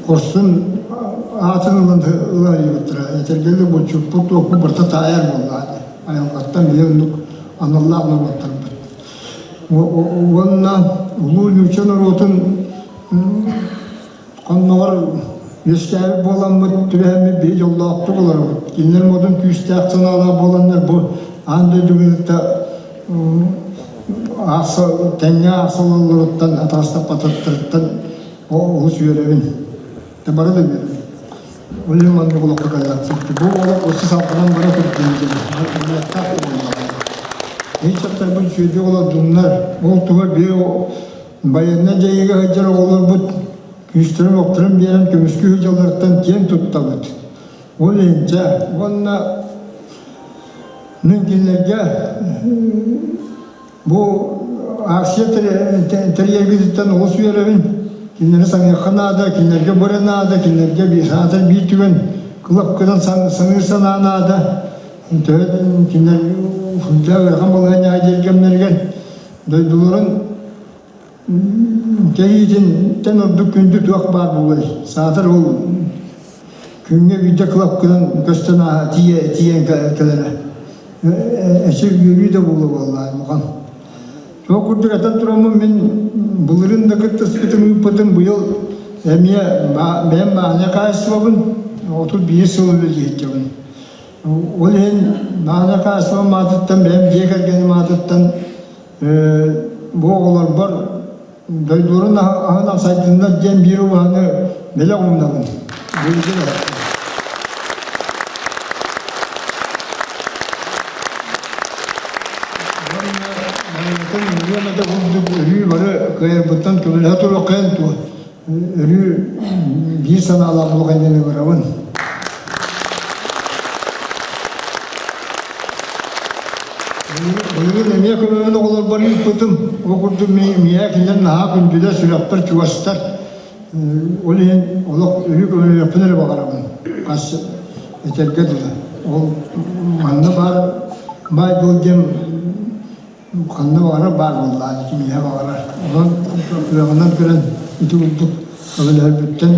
хорсун аатын ылан ылайбыттара. Этэргэ да булчуппут туохпут барыта таайар буоллаҕа айылҕаттан биһи оннук аналлаах норуоттарбыт. Уонна улуу нуучча норуотун Онноҕор үөскээбит буоламмыт, түбэһэммит биһи дьоллоохтук олоробут. Кинилэр модун күүстээх санаалаах буоланнар бу аан дойдуга кытта аахса тэҥҥэ аахсалларыттан, атаҕастаппатахтарыттан олус үөрэбин. Бары да үөрэбин. Ол иһин маннык олоххо кэллэхпит. Бу олох өссө салҕанан бара турдун диэн ылыахтаах буоллаҕа. Ыччаттарбыт үчүгэйдик олордуннар. Ол туһа биир Байыаннай дьайыыга сылдьар оҕолорбут күүстэрин-уохтарын биэрэн көмүскүү сылдьалларыттан киэн туттабыт. Ол иһин дьэ уонна мин кинилэргэ бу акция тэрийэргититтэн олус үөрэбин. Кинилэри саныахха наада, кинилэргэ бу эрэ наада, кинилэргэ биир саатар биир түгэн кылапкынан саныыр санаа наада. Төһө кинилэр ыарахан балаһыанньаҕа дьиэргэмнэригэр Дойдуларын кэһиитинтэн ордук күндү туох баар буолуой? Саатар ол күҥҥэ биирдэ кылапкынан көстөн ааһа тиийэн кэлэрэ. Эчи үөрүү да буолуо буоллаҕа улахан. Ол курдук этэн тураммын мин былырыын да кыттыспытым ыыппытым быйыл эмиэ бэйэм бааһынай хаһаайыстыбабын 31 сыл үлэлиһиччэбин. Ол иһин Наана Каасова аатыттан, бэйэм дьиэ кэргэним аатыттан бу оҕолорбор дойдуларын аһынан сайдыннар диэн биир убаһаны бэлэх уунабын. Курдук өрүү бары кыайарбыттан көмөлөһө туруоххайын туо өрүү биир санаалаах буолуох диэн ыҥырабын. Былырыын эмиэ көмөбүн оҕолорбор ыыппытым. Ол курдук миэхэ кинилэр наһаа күндүлэр, сүрэхпэр чугастар. Ол иһин олох өрүү көмөлөһүөхпүн эрэ баҕарабын. Хас этэргэ дылы. Ол манна баар баай-дуол диэн Ханна баҕарар баар буоллаҕа, кимиэхэ баҕарар. Онон кыаҕынан көрөн ити курдук көмөлөһөрбүттэн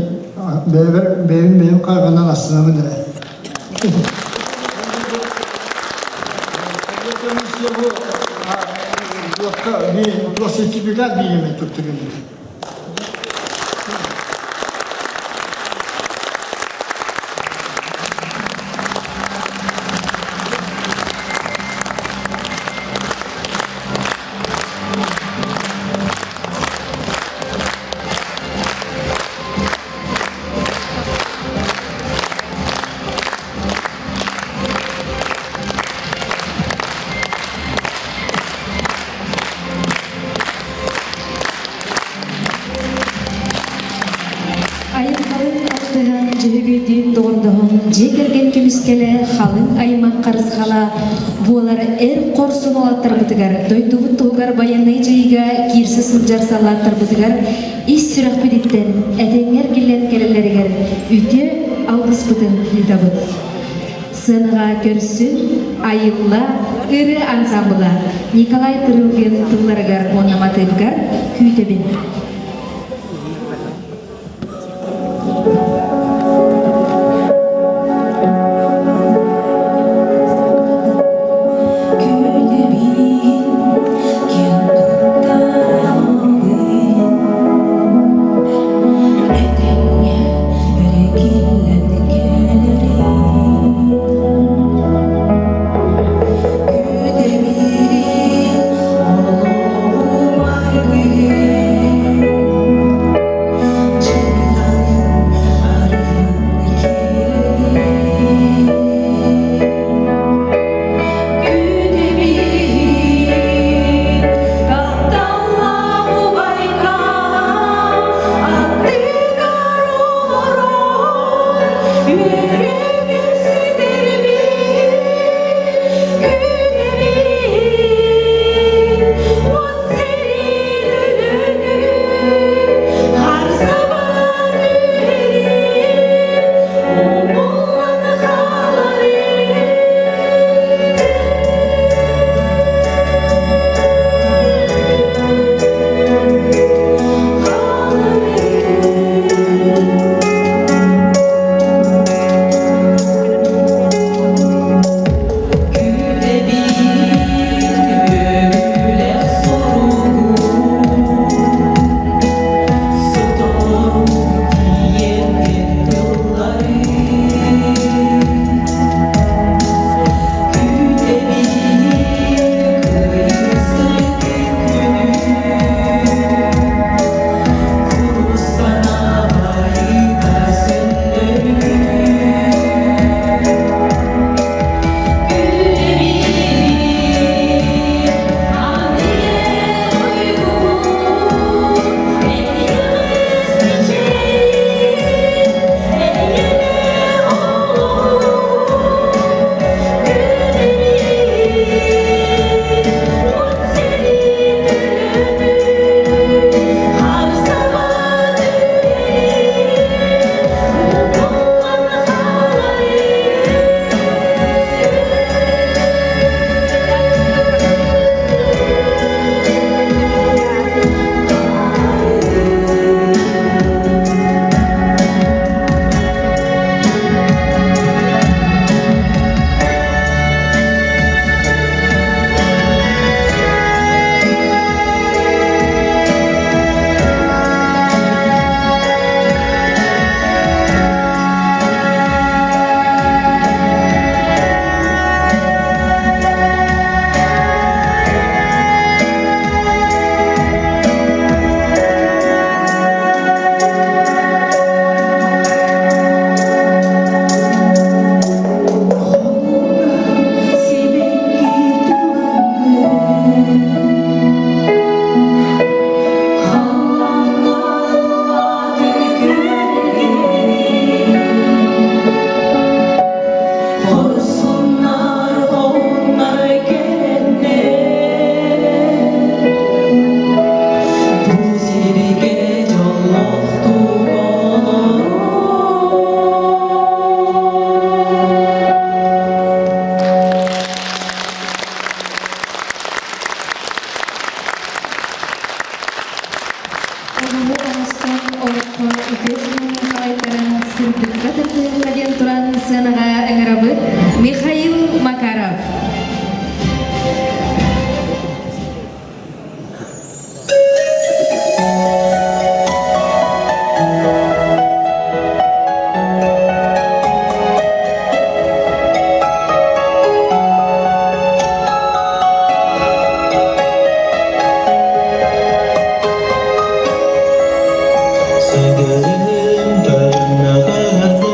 бэйэбэр бэйэбин бэйэм хаарҕанан астынабын эрэ. Бу сертификат бииримин туттарым. Айылҕалыын алтыһан, дьүһүгүйдүүн доҕордоһон, дьиэ кэргэн көмүскэлэ, халыҥ аймах харысхала буолар эр хорсун уолаттарбытыгар, дойдубут туһугар байыаннай дьайыыга киирсэ сылдьар саллааттарбытыгар ис сүрэхпититтэн этэҥҥэ эргиллэн кэлэллэригэр үтүө алгыспытын ыытабыт. Сыанаҕа көрсүн, айылла ырыа ансаамбыла Николай Тырылгин тылларыгар уонна матыыбыгар күүтэбин. Күүтэбин, киэн туттар. оҥостон олоххо үтүө сыһыаҥҥа салайтаран сырдыкка тардыһыахха диэн туран сыанаҕа ыҥырабыт Михаил Макаров. Сэгэрим тойонноҕор.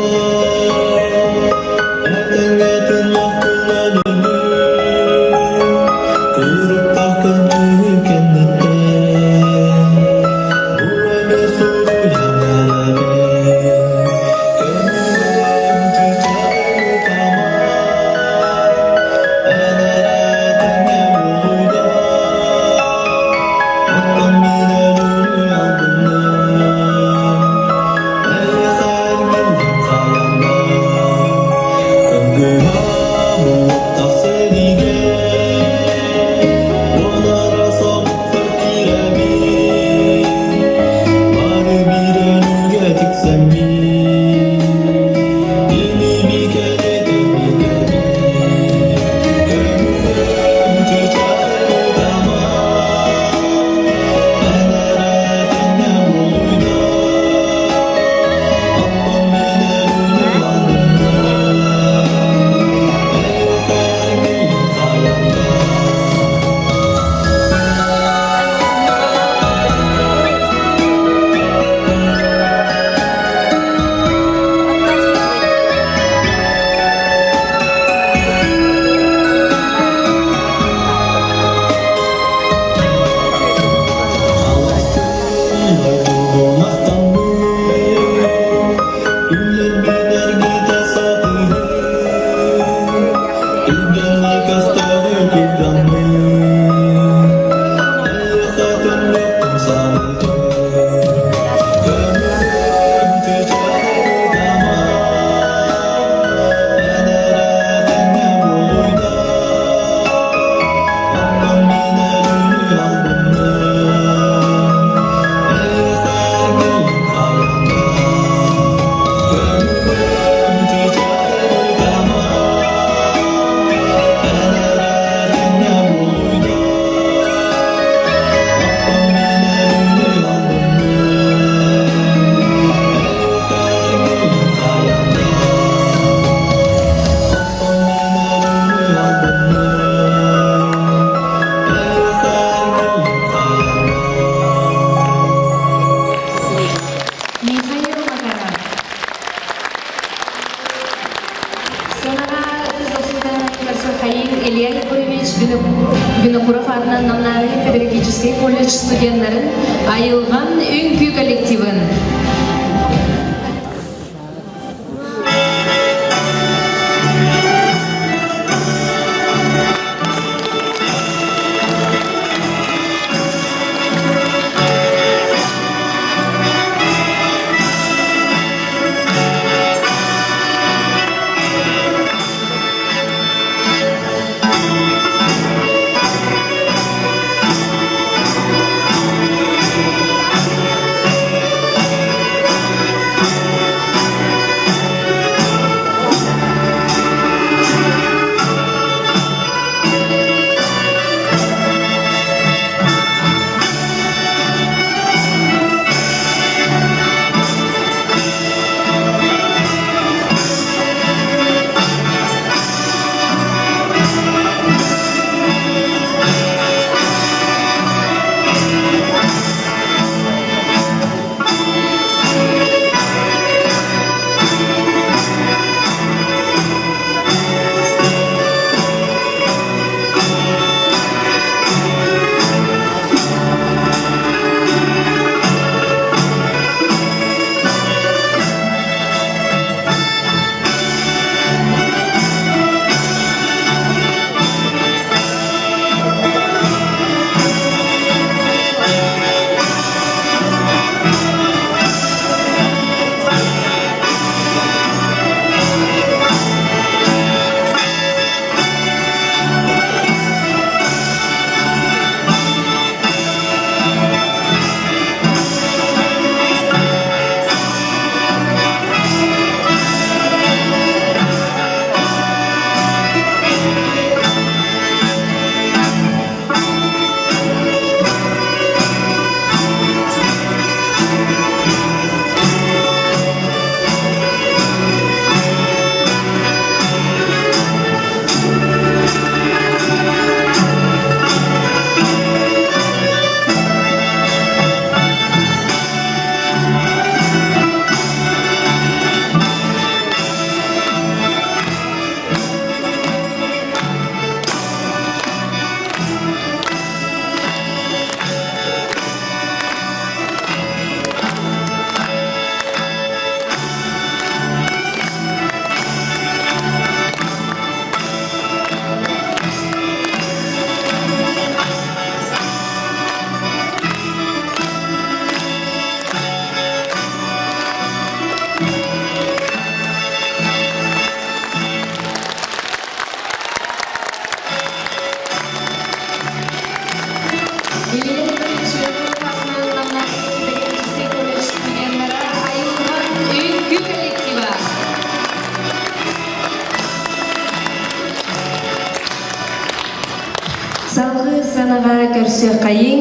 сценаҕа көрсүөххэйиҥ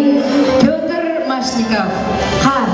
Петр Машников, Хаар.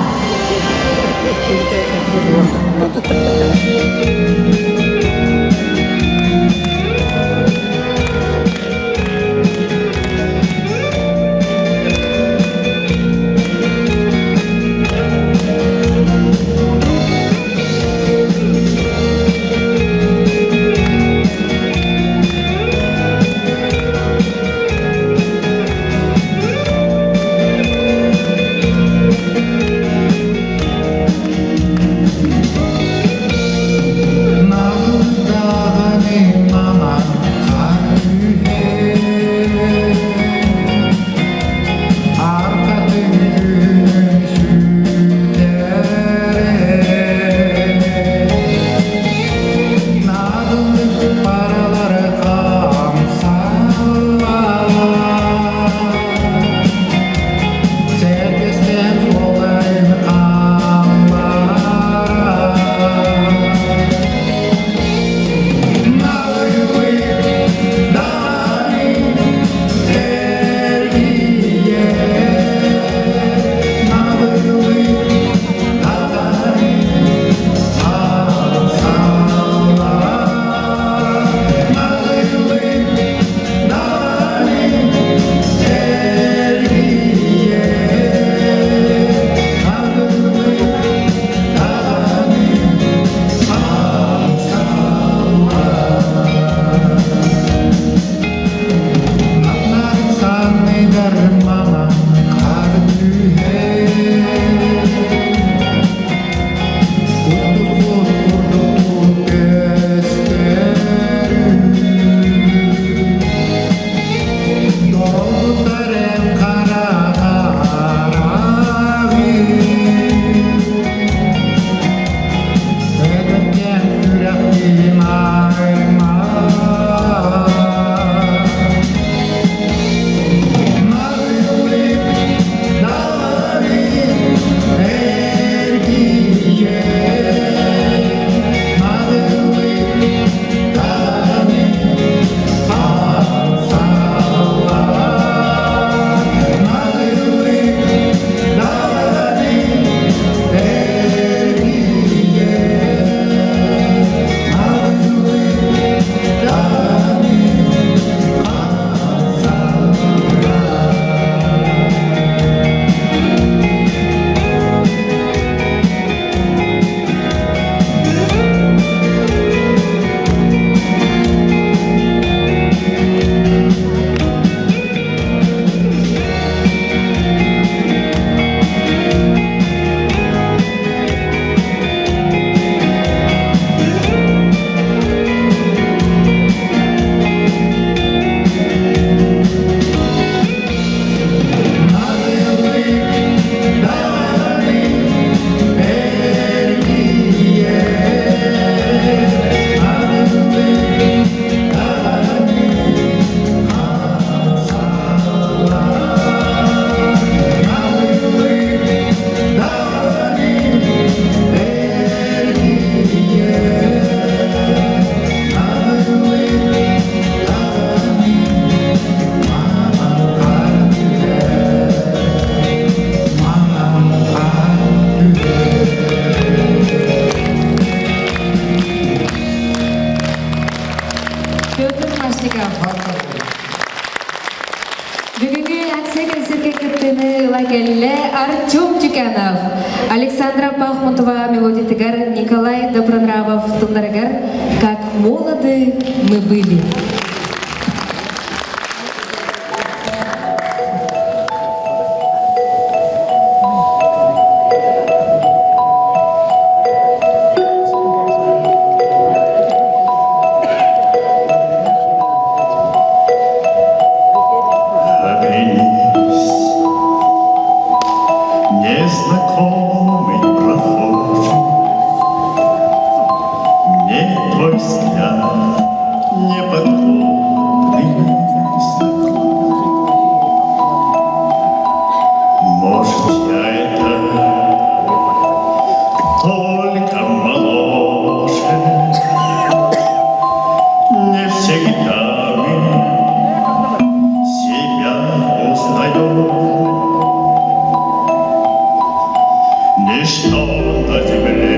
Петр Машников. Бүгүҥҥү акция кэнсиэркэ кыттыыны ыла кэллэ Артем Тюкянов, Александра Пахмутова мелодиятыгар Николай Добронравов тылларыгар «Как молоды мы были». Оглянись, незнакомый прохожий, Мне твой взгляд не подходит. Ничто на земле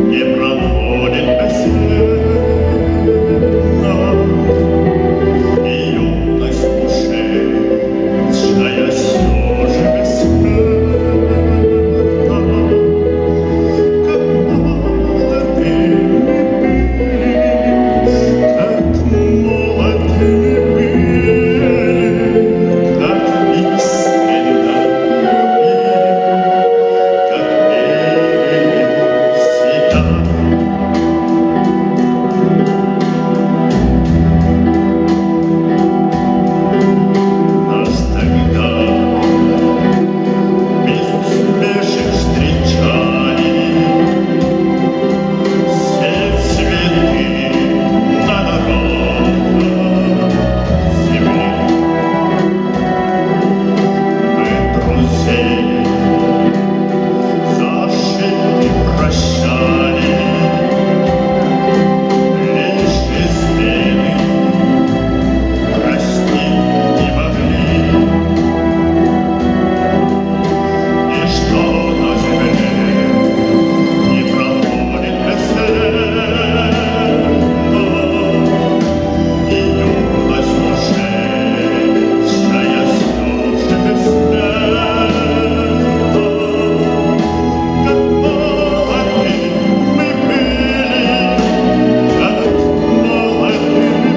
не проходит бесследно, И юность ушедшая все же бессмертна. Как молодыми были, как молодыми были, как искренно любили, как верили в себя. Нас тогда без усмешек встречали, Все цветы на дорогах земли. Мы друзей за ошибки прощали, Лишь измены простить не могли. Ничто на земле не проходит бесследно, И юность ушедшая все же бессмертна. Как молоды мы были, как молодыми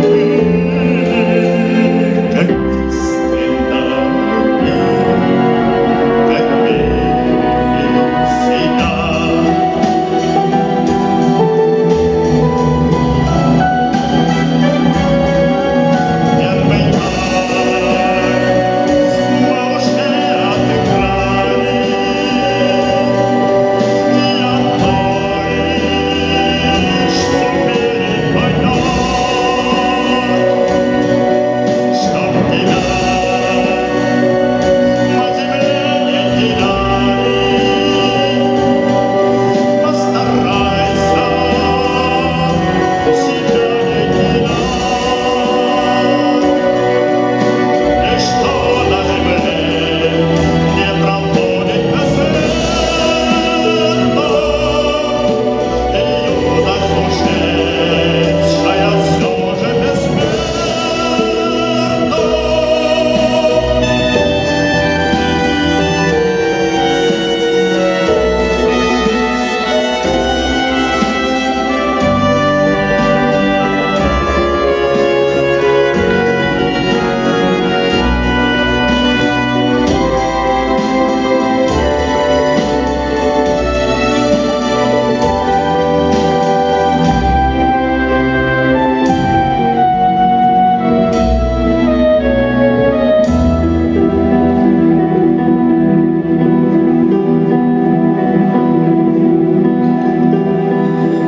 были, как искренно любили, как верили в себя. Первый вальс мы уже отыграли, И одно лишь сумели понять, Чтоб тебя на земле не теряли. Постарайся себя не терять. Ничто на земле не проходит бесследно, И юность ушедшая все же бессмертна.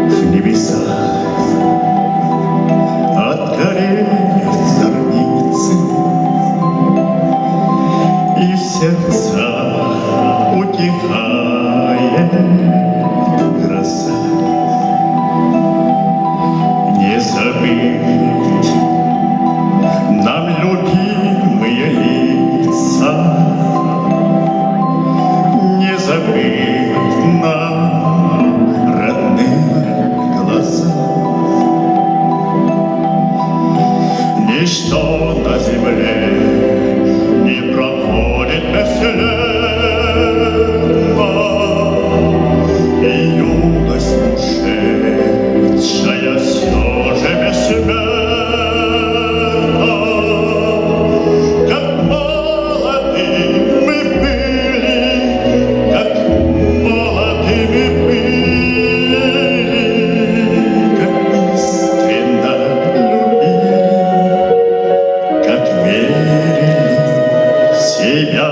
В небесах отгорели зорницы, И в сердцах утихает гроза. Не забыть нам любимые лица, Не забыть нам родные глаза. Ничто на земле не проходит бесследно, И юность ушедшая все же бессмертна. Как молоды мы были, как молодыми были, как искренно любили, как верили в себя.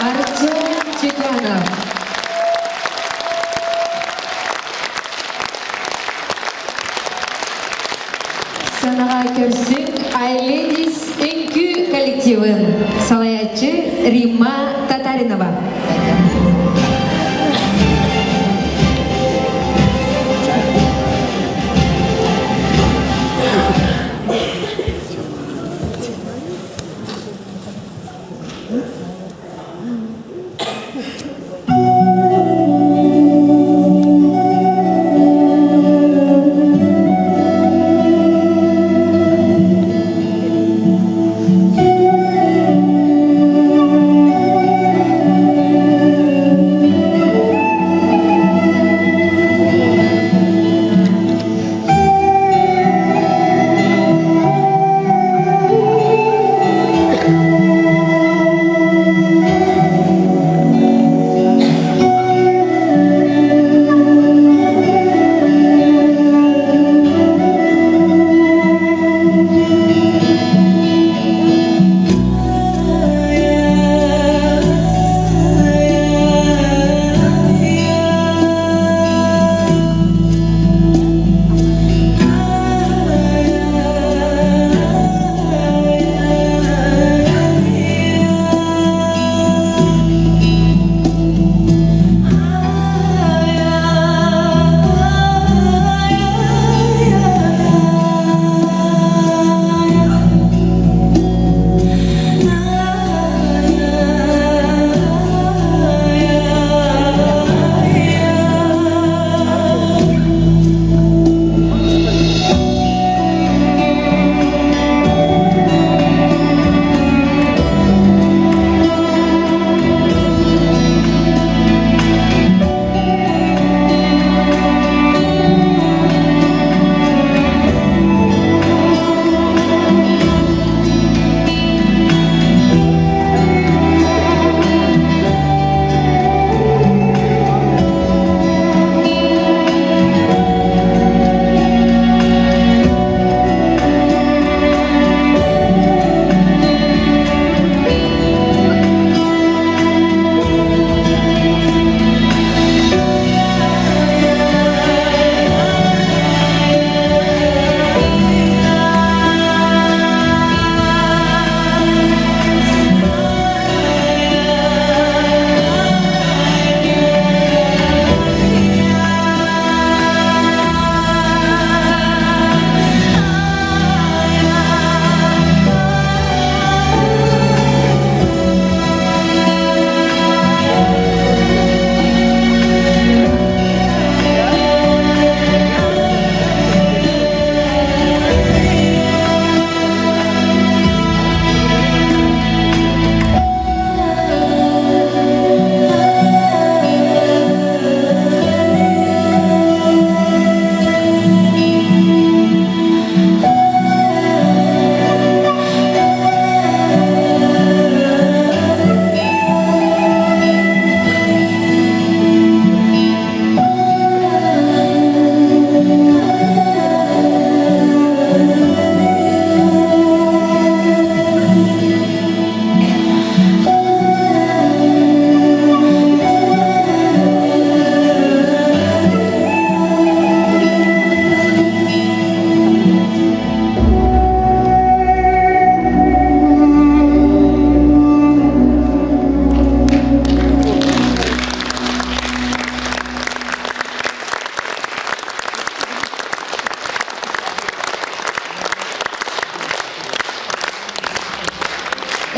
Артем Чеканов. Сыанаҕа көрсүҥ Айледис үҥкүү коллективын салайааччы Римма Татаринова.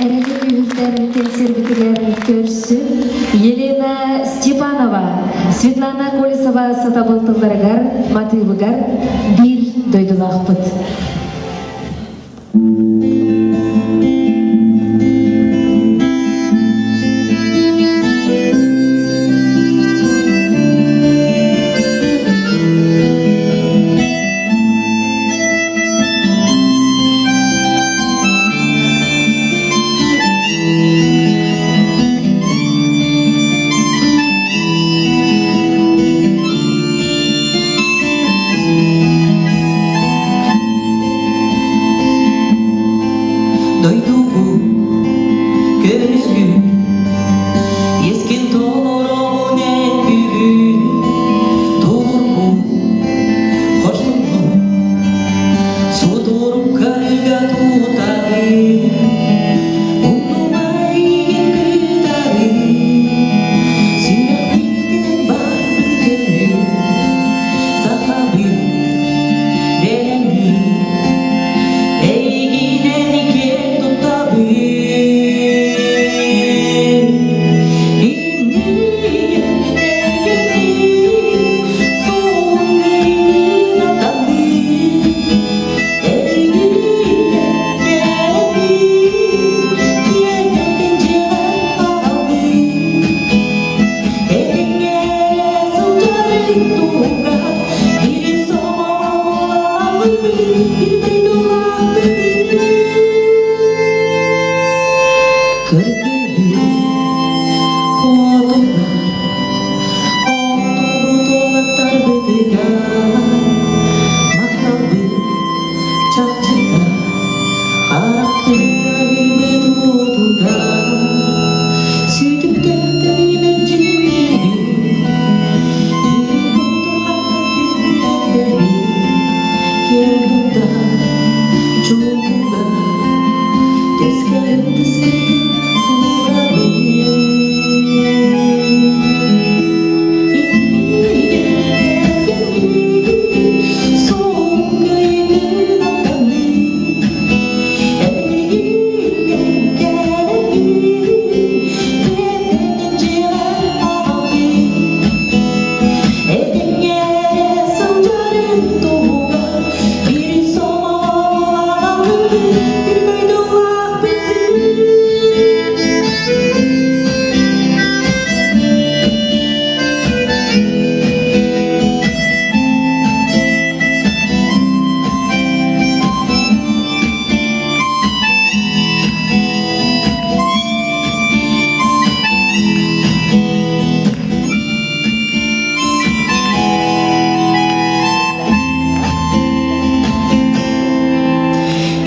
Эрэли күүһүрдэр кэнсиэрбитигэр көрсүн Елена Степанова, Светлана Колесова сатабыл тылларыгар, матыыбыгар биир дойдулаахпыт. Дойдубу көмүскүүр Ескин толоробун эн бүгүн Туурбу хорсуннум Сутурук карыга тутары Умнумайын кытары Сүрэхпитинэн барбытын Сахабыт дэнэммит Эйигинэн киэн туттабын Иннигин эргиннин Суолун эйигин аттаннын Эйигиннэн кэлэбин Тиэтэтин дьиэҕэр аҕаллын Этэҥҥэ эрэ сылдьарын туһугар Биир сомоҕо буолабын Биир дойдулаахпытын Кыргыһыы уотугар Охтубут уолаттарбытыгар Махталбыт чахчыта Харахтыырбыт уотугар Сүтүктээхтэри мэлдьилиибит Үрүҥ кутурҕаҥҥа күннэрдэбит Киэн тутта чуумпуга Тэскэрин тискэтин уурабын Иннигин кэргэннии Суолга игин аттаныы Эргиллэн кэлэбин Тиэтэтин дьиэҕэр аҕалыы Этэҥҥэ эрэ сылдьарын туһугар Биир сомоҕо буолаҕалыы Биир дойдулаах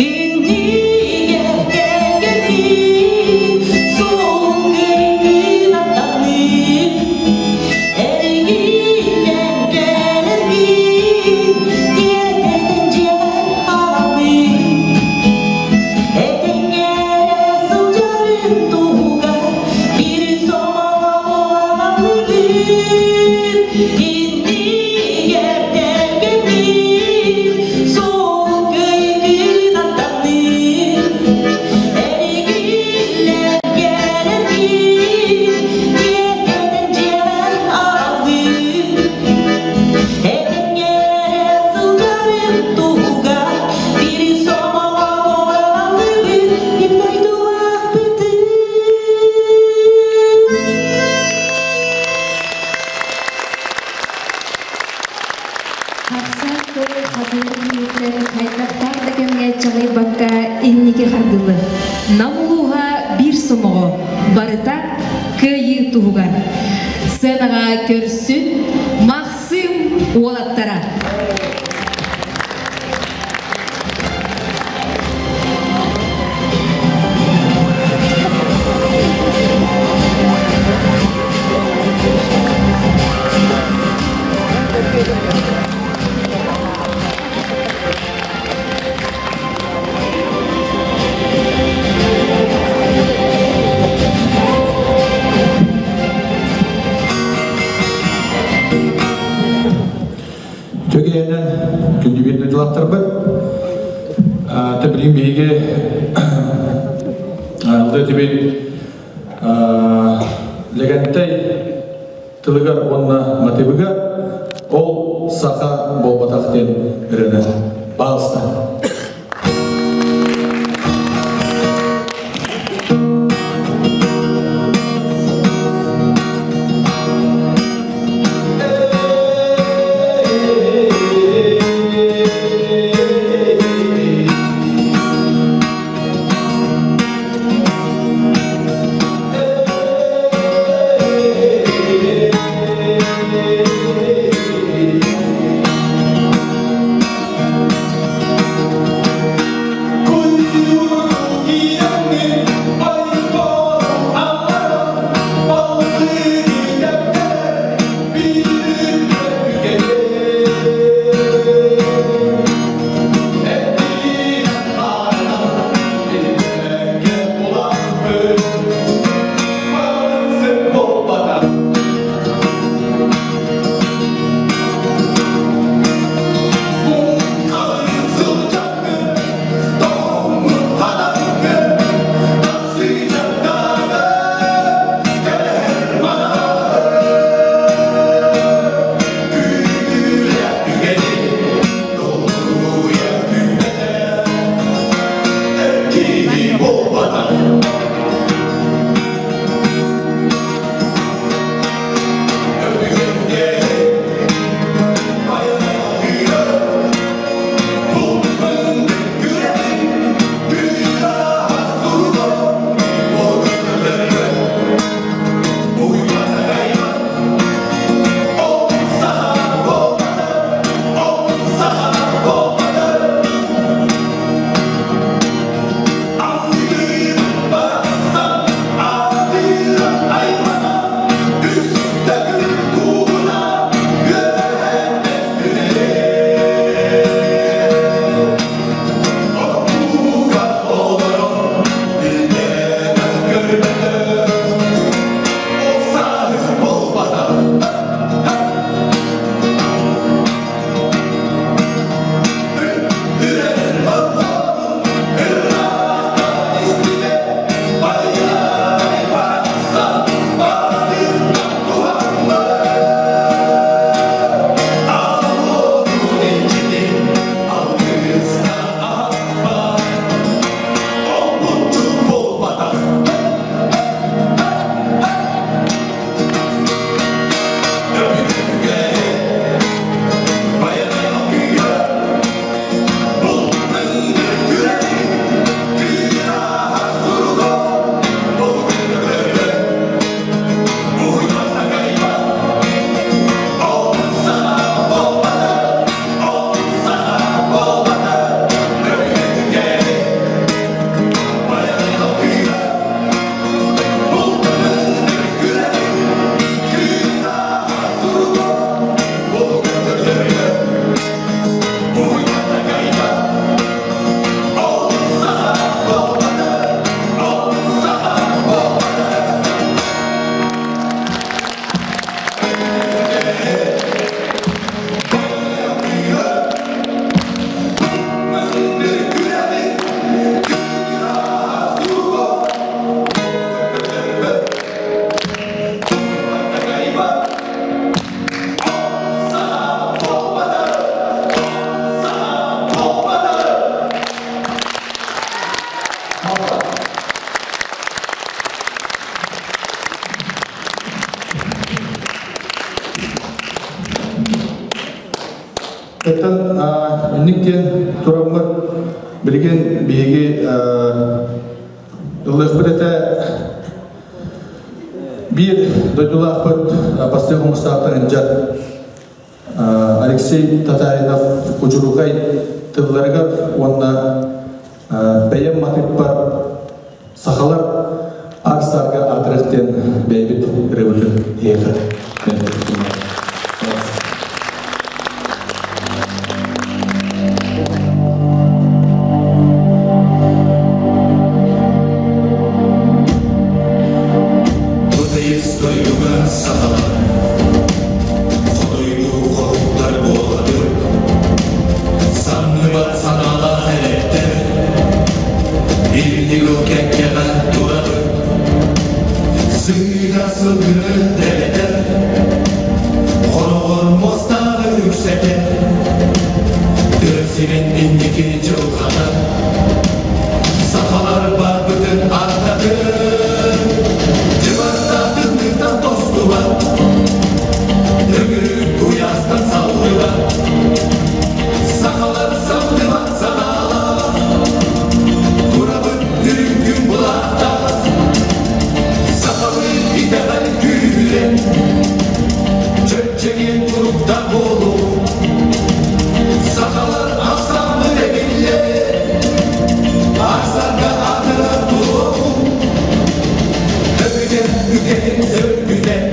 Иннигэр кэргэнин суолун кыайыытын аттаныы Эригиллэн кэлэргин тиэтэтэн дьиэҕэр аҕалыы Этэҥҥэ эрэ сылдьарын туһугар биир сомоҕо буолаҕалыыбын Иннигэр кэргэнин суол кыайыытын аттаныы Эригиллэн кэлэргин тиэтэтэн дьиэҕэр аҕалыы Этэҥҥэ эрэ сылдьарын туһугар биир сомоҕо буолаҕалыыбын Биир дойдулаахпытын Хахсаат тыл хатыыр күүһүттэн хайдахтаах да кэмҥэ чаҕыйбакка инники хардылы. Нам улууһа биир сомоҕо, барыта кыайыы туһугар. Сценаҕа көрсүн Махсым уолаттара. Үтүө күндү биир дойдулаахтарбыт. Тэбилин биһиги Ыллыы этибит Лэгэнтэй тылыгар уонна матыбыгар ол саха буолбатах диэн ырыаны пожалуйста. Оттон инник диэн тураммыт билигин биһиги ыллыахпыт этэ биир дойдулаахпыт бастыҥ хомустаахтар ынчат Алексей Татаринов Кучурукай тылларыгар уонна бэйэм матыыппар сахалар ар-сарга аатырых диэн бэйэбит ырыабытын эһиэхэ Санныбат санаалаах элэктэр. Биир кэккэҕэ турабыт Сыыһа сылгыны дэлэтэр Хороҕор муостааҕы үксэтэр Тыа сирин инники дьылҕата Сахалар барбытын аттатын Дьыбардаатынныктан тостубат Өҥүрүк куйаастан саллыбат Сахалар самныбат санаалаах Турабыт үрүҥ күн былаахтаах Сахалыы итэҕэл күүһүрэн Чөччэгиэн туруктаах буолуу Сахалар ахсааммыт эбиллэр Аарсарга аатырар туруоҕум Өбүгэм үгэһин сөргүтэн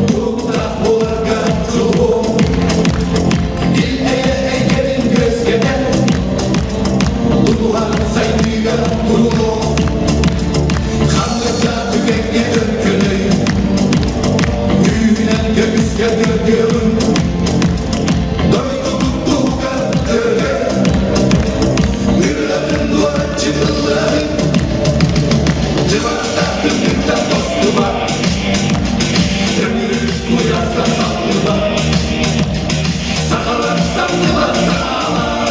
Туруктаах буоларга дьулуһуом Ил-эйэ эйгэтин үөскэтэн Тутуһан сайдыыга туруох Ханнык да түгэҥҥэ өркөнөй Күүһүнэн көмүскэ көрдүөҕүм Дойдубут туһугар өрөгөй Ырыатын дуораччы ыллыаҕыҥ Дьыбардаах тымныыттан тостубат Өҥүрүк куйаастан саллыбат Сахалар самныбат саалар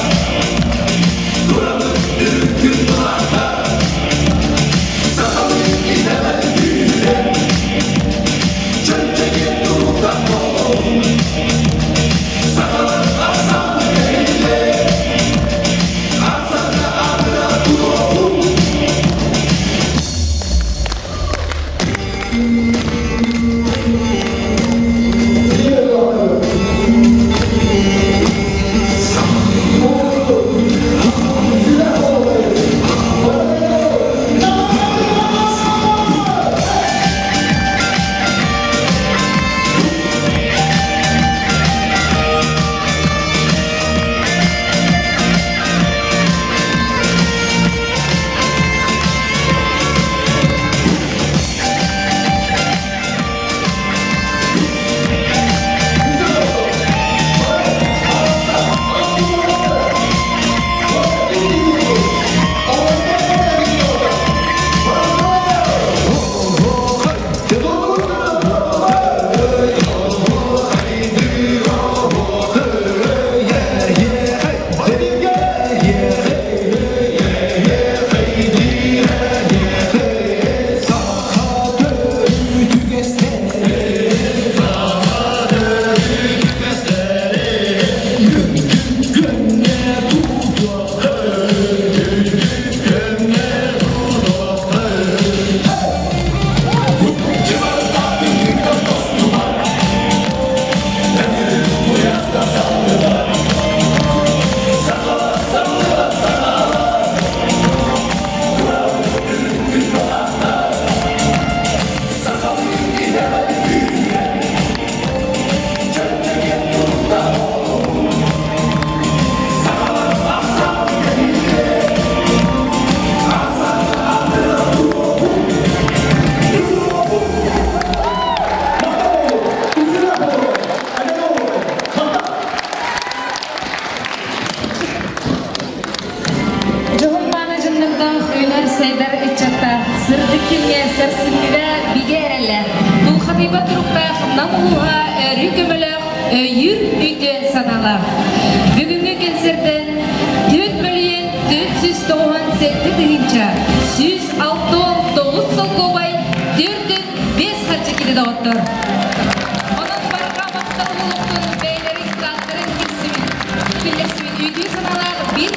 Турабыт үрүҥ былаата Сахалыы итэҕэл күүһүрэн Чөмчөкө туруктан буолуҥ Сахалар ахсаанна кэллэ Ахсаанна аатыра туруоҕуҥ Дьоһун мааны дьоннордоох үүнэр-сайдар ыччаттаах, сырдык күҥҥэ сарсыҥҥыга бигэ эрэллээх, тулхадыйбат туруктаах Нам улууһа өрүү көмөлөөх, өйүүр үтүө санаалаах. Бүгүҥҥү кэнсиэртэн 4 мөлүйүөн 497 тыһыынча 169 солкуобай 405 харчы киирдэ доҕоттор. Онон барҕа махтал буолуохтун бэйэлэрин кылааттарын киллэрсибит киллэрсибит үтүө санаалаах биир